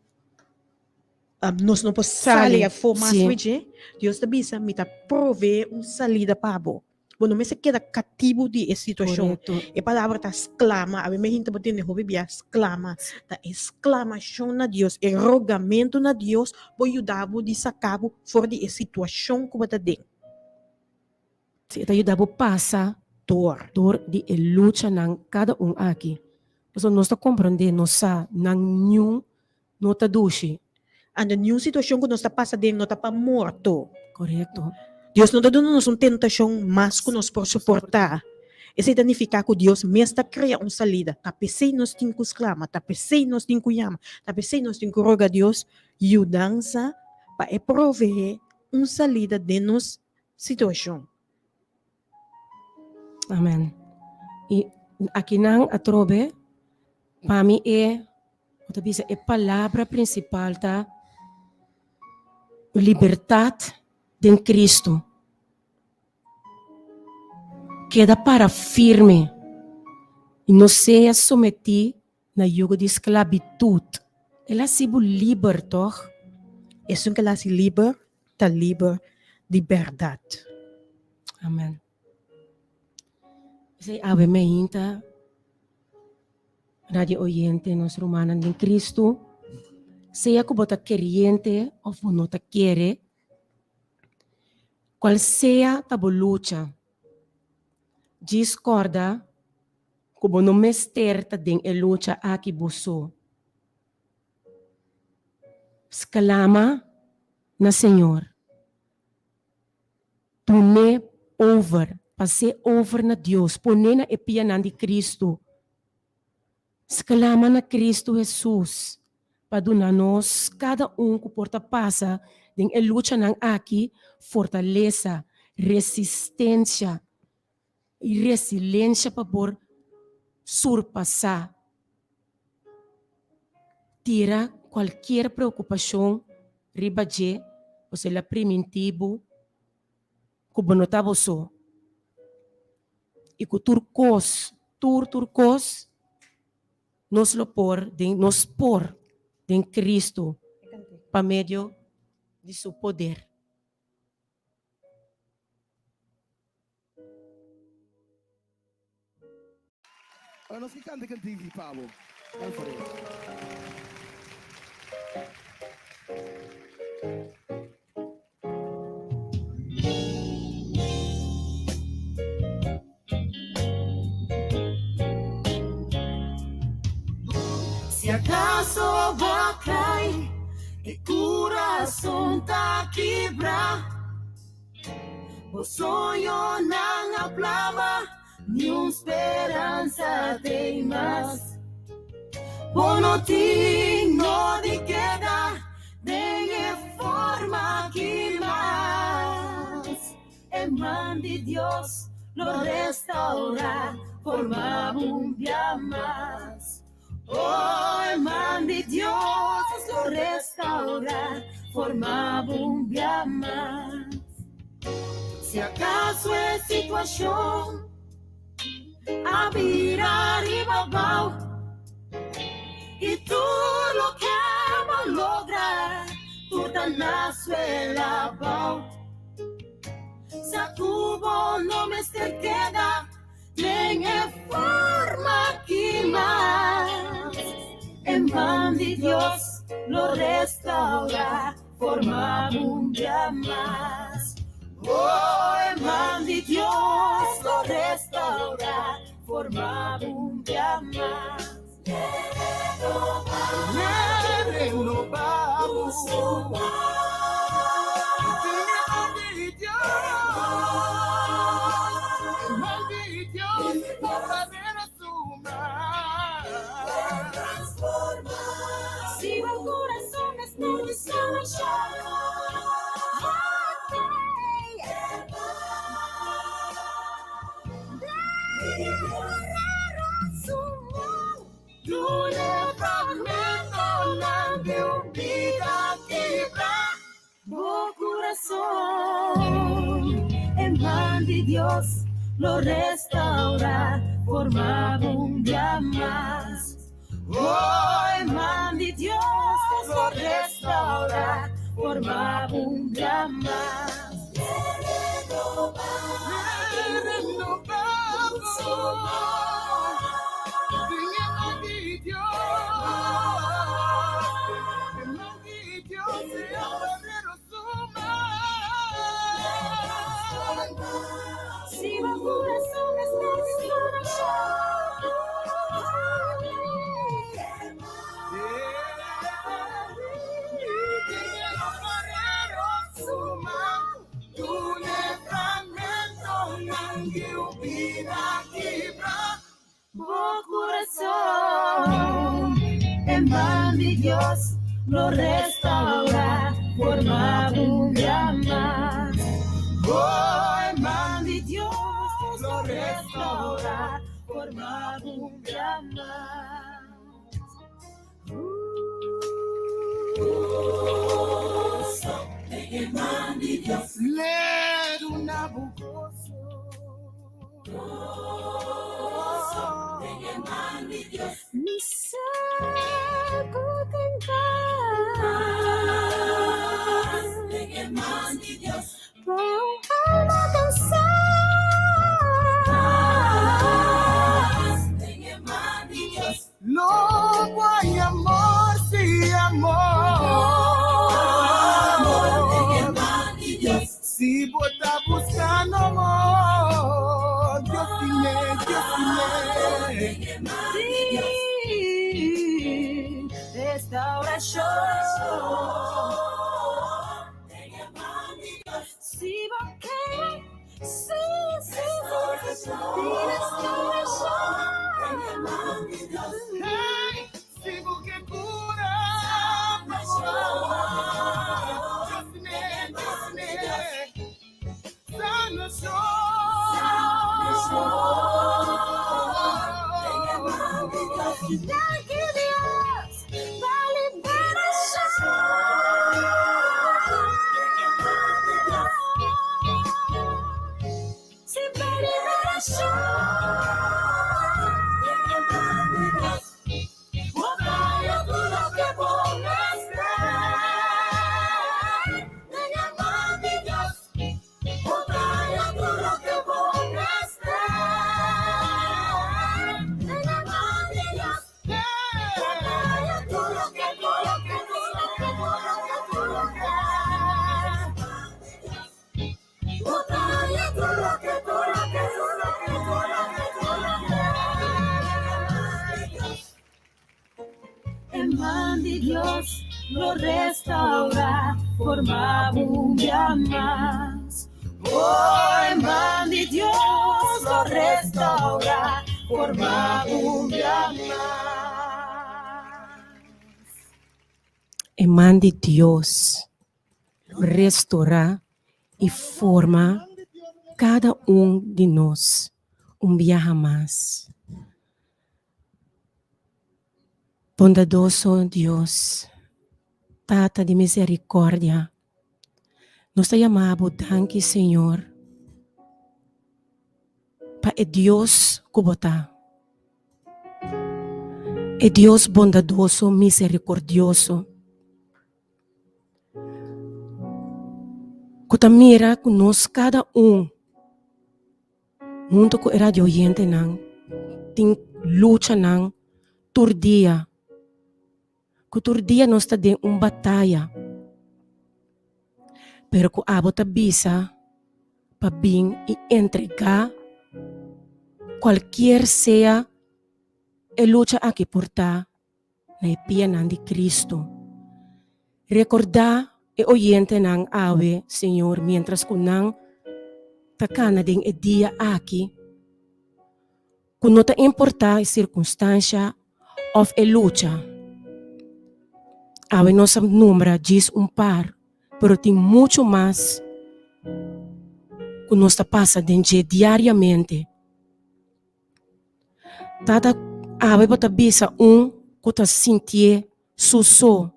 Nos no por sali afó mas for dje. Dios ta bisa, Mi ta proveé un salida pa bo. Bo no mester keda katibu di e situashon. E palabra ta sklama. Awe mi hinta bo tende hopi bia sklama. Ta e sklamashon na Dios, e rogamentu na Dios por yuda bo di saka bo for di e situashon ku bo ta den. Si e ta yuda bo pasa Dor. Dor di e luchanan kada un aki. Pasobra nos ta komprondé, nos sa nan niun no ta dushi. Anto niun situashon ku nos ta pasa den no ta pa morto. Korekto. Dios no ta duna nos un tentashon mas ku nos por soportá. Esei ta nifiká ku Dios mes ta krea un salida. Ta p'esei nos tin ku sklama, ta p'esei nos tin ku yama, ta p'esei nos tin ku roga Dios yudansa pa e proveé un salida den nos situashon. Amen. I akinan atrobe pa mi e bo ta bisa e palabra prinsipal ta libertat den Kristu. Keda para firme i no sea sometí na yugo di sklabitut. El a hasi bo liber, tòg? Esun ku el a hasi liber ta liber di bèrdat. Amen. P'esei awe meinta, radio oyente, nos rumannan den Kristu, sea ku bo ta keriente òf bo no ta kere, kual sea ta bo lucha, djis kòrda Ku bo no mester ta den e lucha aki bo so. Sklama na Señor. Dun'é over, pas'é over na Dios, pon'é na e pianan di Kristu. Sklama na Kristu Hesus pa duna nos kada un ku por ta pasa den e luchanan aki fortalesa, resistensia i resilensia pa por surpasá, tira kualkier preokupashon riba dje, pasobra el a primintí bo ku bo no ta bo so i ku tur kos, tur tur kos nos lo por den nos por den Kristu pa medio di su poder. Ora nos ke kanta kantiga di pa bo, Alfredo. Si acaso bo a cai, e curason ta kibra. Bo soñonan a plama, niun speransa t'ei mas. Bo no tin no di keda den e forma aki mas. E man di Dios lo restaura, forma bo un bia mas. Oh, e man di Dios lo restaurá, forma bo un bia mas. Si acaso e situacion a bira riba abao y tur loke bo logra tur ta na suela abao, sa cu bo no mester keda Den e forma ki mas e man di Dios lo restaurá forma un dia mas. Oh, e man di Dios lo restaurá forma un dia mas. Si bo corazón mester di sanacion, Bo kurason, e man di Dios lo restaurá, forma bo un bia mas. Oh, e man di Dios lo restaurá, forma bo un bia mas. Bo kurason, e man di Dios lo restaurá, forma bo un bia mas. Oh, e man di Dios lo restaurá, forma bo un bia mas. Mi sa ku tin pas pa un alma kansá. Lo hay amor, sí amor. Si bo ta buscando amor, Dios tiene, Dios tiene. Tin restauracion. Si bo ke, si, si, si, tin restauracion. Hey, si bo ke cura, Dios tiene, Dios tiene. Sanacion. Danki Dios pa liberacion. Si pa liberacion. E man di Dios lo restaurá, forma bo un bia mas. Oh, e man di Dios lo restaurá, forma bo un bia mas. E man di Dios lo restorá i forma kada un di nos un biaha mas. Bondadoso Dios, Tata di misericordia, nos ta yama Bo danki Señor pa e Dios cu Bo ta. E Dios bondadoso, misericordioso, cu ta mira cu nos cada un hunto cu e radio oyentenan tin luchanan tur dia, cu tur dia nos ta den un bataya, pero cu abo ta bisa pa bin y entrega cualkier sea e lucha aki por ta na e pianan di Cristo. Recordá e oyentenan awe, Señor, mientras cu nan ta cana den e dia aki, cu no ta importá e circunstancia of e lucha. Awe nos a nombra djis un par, pero tin mucho mas cu nos ta pasa den dje diariamente. Tata, awe bo ta bisa un ku ta sintié su so,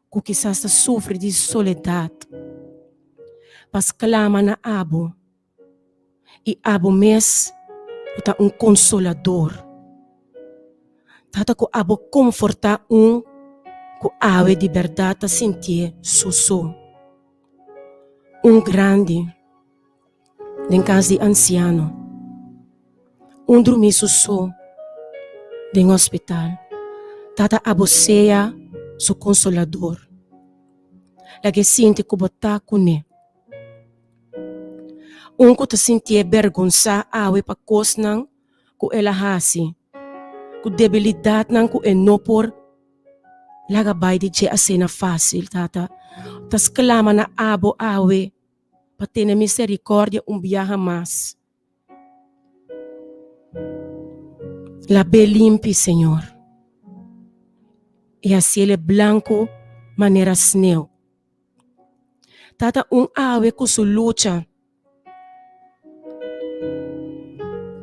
ku kisas ta sufri di soledat, pa sklama na abo, i abo mes ku ta un konsolador. Tata, ku abo konfortá un ku awe di bèrdat ta sintié su so. Un grandi. Den kas di ansiano. Un drumí su so den hospital. Tata abo sea su konsolador. Lag'é sinti ku bo ta kuné. Un ku ta sintié bergonsá awe pa kosnan ku el a hasi, ku debilidatnan ku e no por laga bai di dje asina fásil, Tata ta sklama na abo awe. Pa tene misericordia un biaha mas. Lab'é limpi, Señor, i hasiel e blanco manera sneu. Tata un awe cu su lucha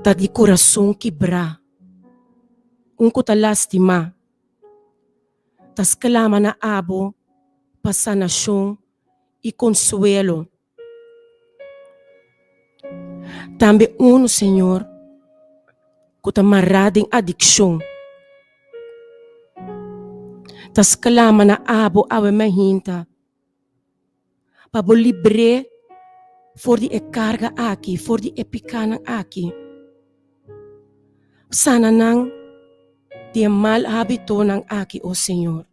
ta di curason kibrá, un cu ta lastimá, ta sclama na abo pa sanacion i konsuelo. Tambe unu, Señor, ku ta mará den adikshon, ta sklama na abo awe mainta pa bo libr'é for di e karga aki, for di e pikánan aki. Sana nan di e mal hábitonan aki, o Señor.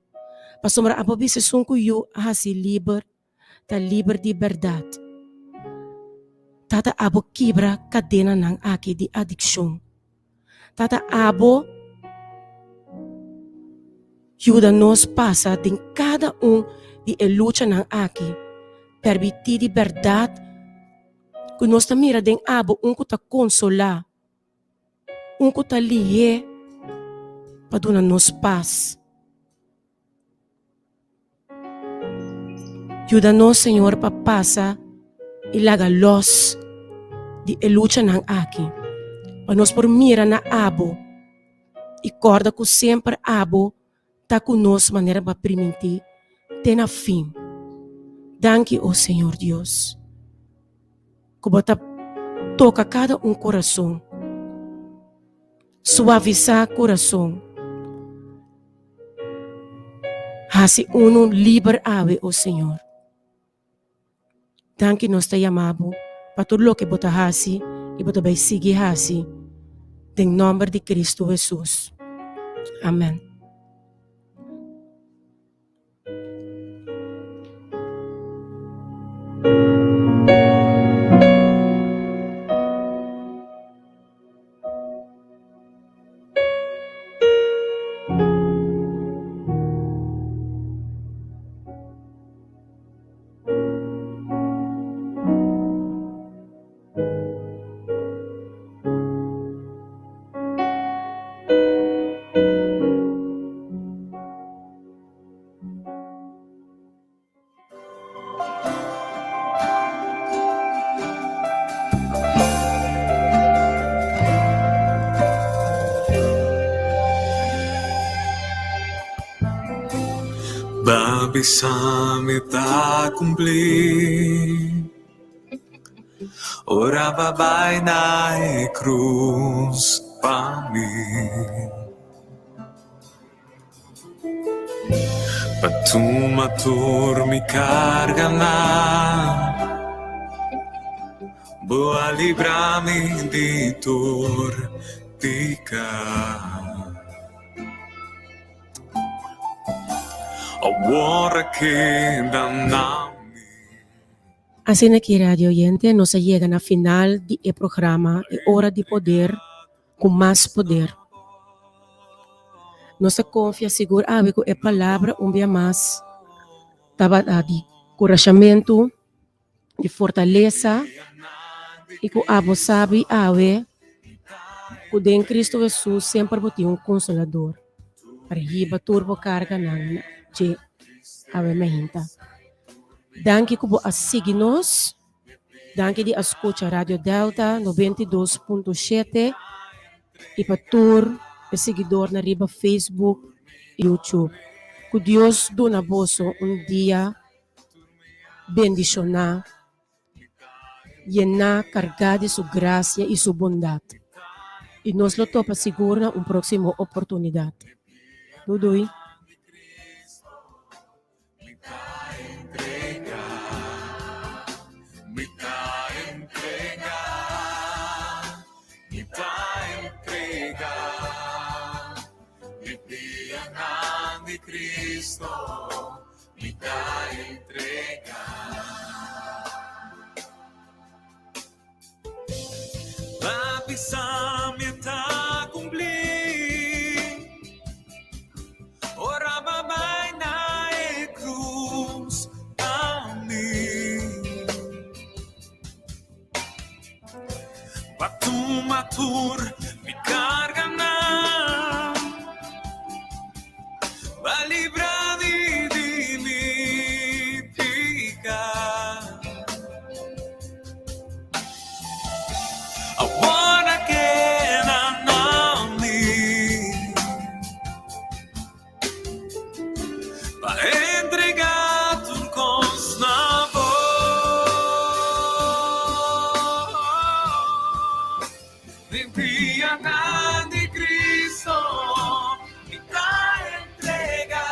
Pasobra abo bisa esun ku yu a hasi liber ta liber di bèrdat. Tata abo kibra kadenanan aki di adikshon. Tata abo yuda nos pasa den kada un di e luchanan aki. Permití di bèrdat ku nos ta mira den abo un ku ta konsolá. Un ku ta lihé pa duna nos pas. Yuda nos, Señor, pa pasa i laga lòs di e luchanan aki, pa nos por mira na Abo i kòrda ku semper Abo ta ku nos manera bo a primintí te na fin. Danki, o Señor Dios, ku bo ta toka kada un kurason, suavisá kurason, hasi unu liber awe, o Señor. Danki nos ta yama bo pa tur loke bo ta hasi i bo ta bai sigui hasi den nomber di Cristo Jesus. Amen. Ba bisa mi ta cumpli. Ora ba bai na e cruz pa mi. Pa tuma tur mi carganan. Bo a libra mi di tur pica. Awor a keda na mi. Asina ki radio oyente nos a yega na final di e programa E Ora di Poder ku Mas Poder. Nos ta konfia sigur awe ku e palabra un bia mas tabata di kurashamentu, di fortalesa i ku abo sabi awe ku den Kristu Hesus semper bo tin un konsolador pa hiba tur bo karganan na dje awe mainta. Danki ku bo a sigui nos. Danki di a skucha Radio Delta 92.7 i pa tur e siguidornan riba Facebook i YouTube. Ku Dios duna boso un dia bendishoná, yená, kargá di su grasia i su bondat. I nos lo topa sigur na un próksimo oportunidat. Dudui. Mi ta entrega. Pa bisa mi ta cumpli. Ora ba bai na e cruz pa mi. Pa tuma tur mi carganan. Pa libra mi di mi pica. Awor a keda na mi. Pa entrega tur kos na bo. Den pianan di Cristo mi ta entrega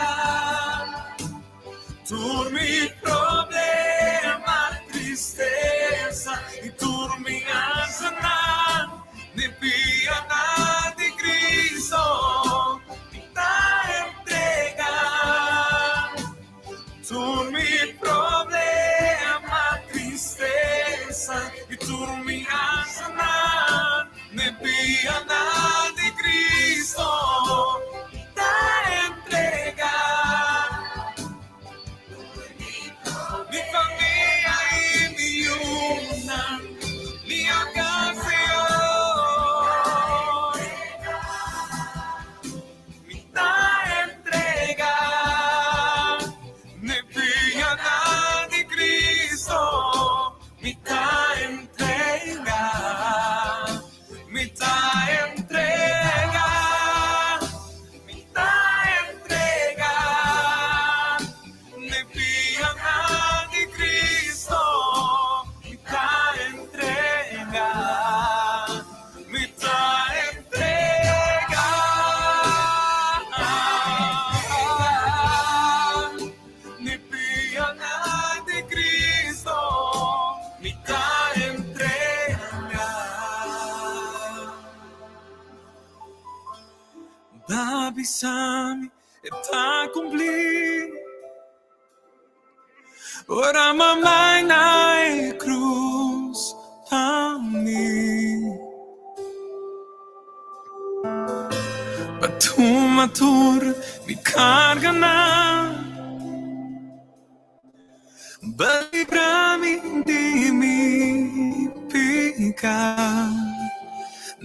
tur mi problema, tristesa i tur mi ansanan. Den pianan di Cristo mi ta entrega tur mi problema, tristesa i tur mi ansanan. Den pianan di Cristo mi ta entrega mi famia i mi yunan, mi ocasion. Mi ta entrega ne pianan di Cristo, mi ta entrega, mi ta entrega, mi ta entrega ne pianan di Cristo, mi ta entrega, mi ta entrega. Ne pianan di Cristo, mi ta entrega. Ba bisa mi e ta cumpli. Ora mamai na e cruz pa mi. Pa tuma tur mi carganan. Ba libra mi di mi pica.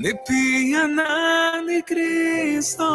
Di pianan di Cristo.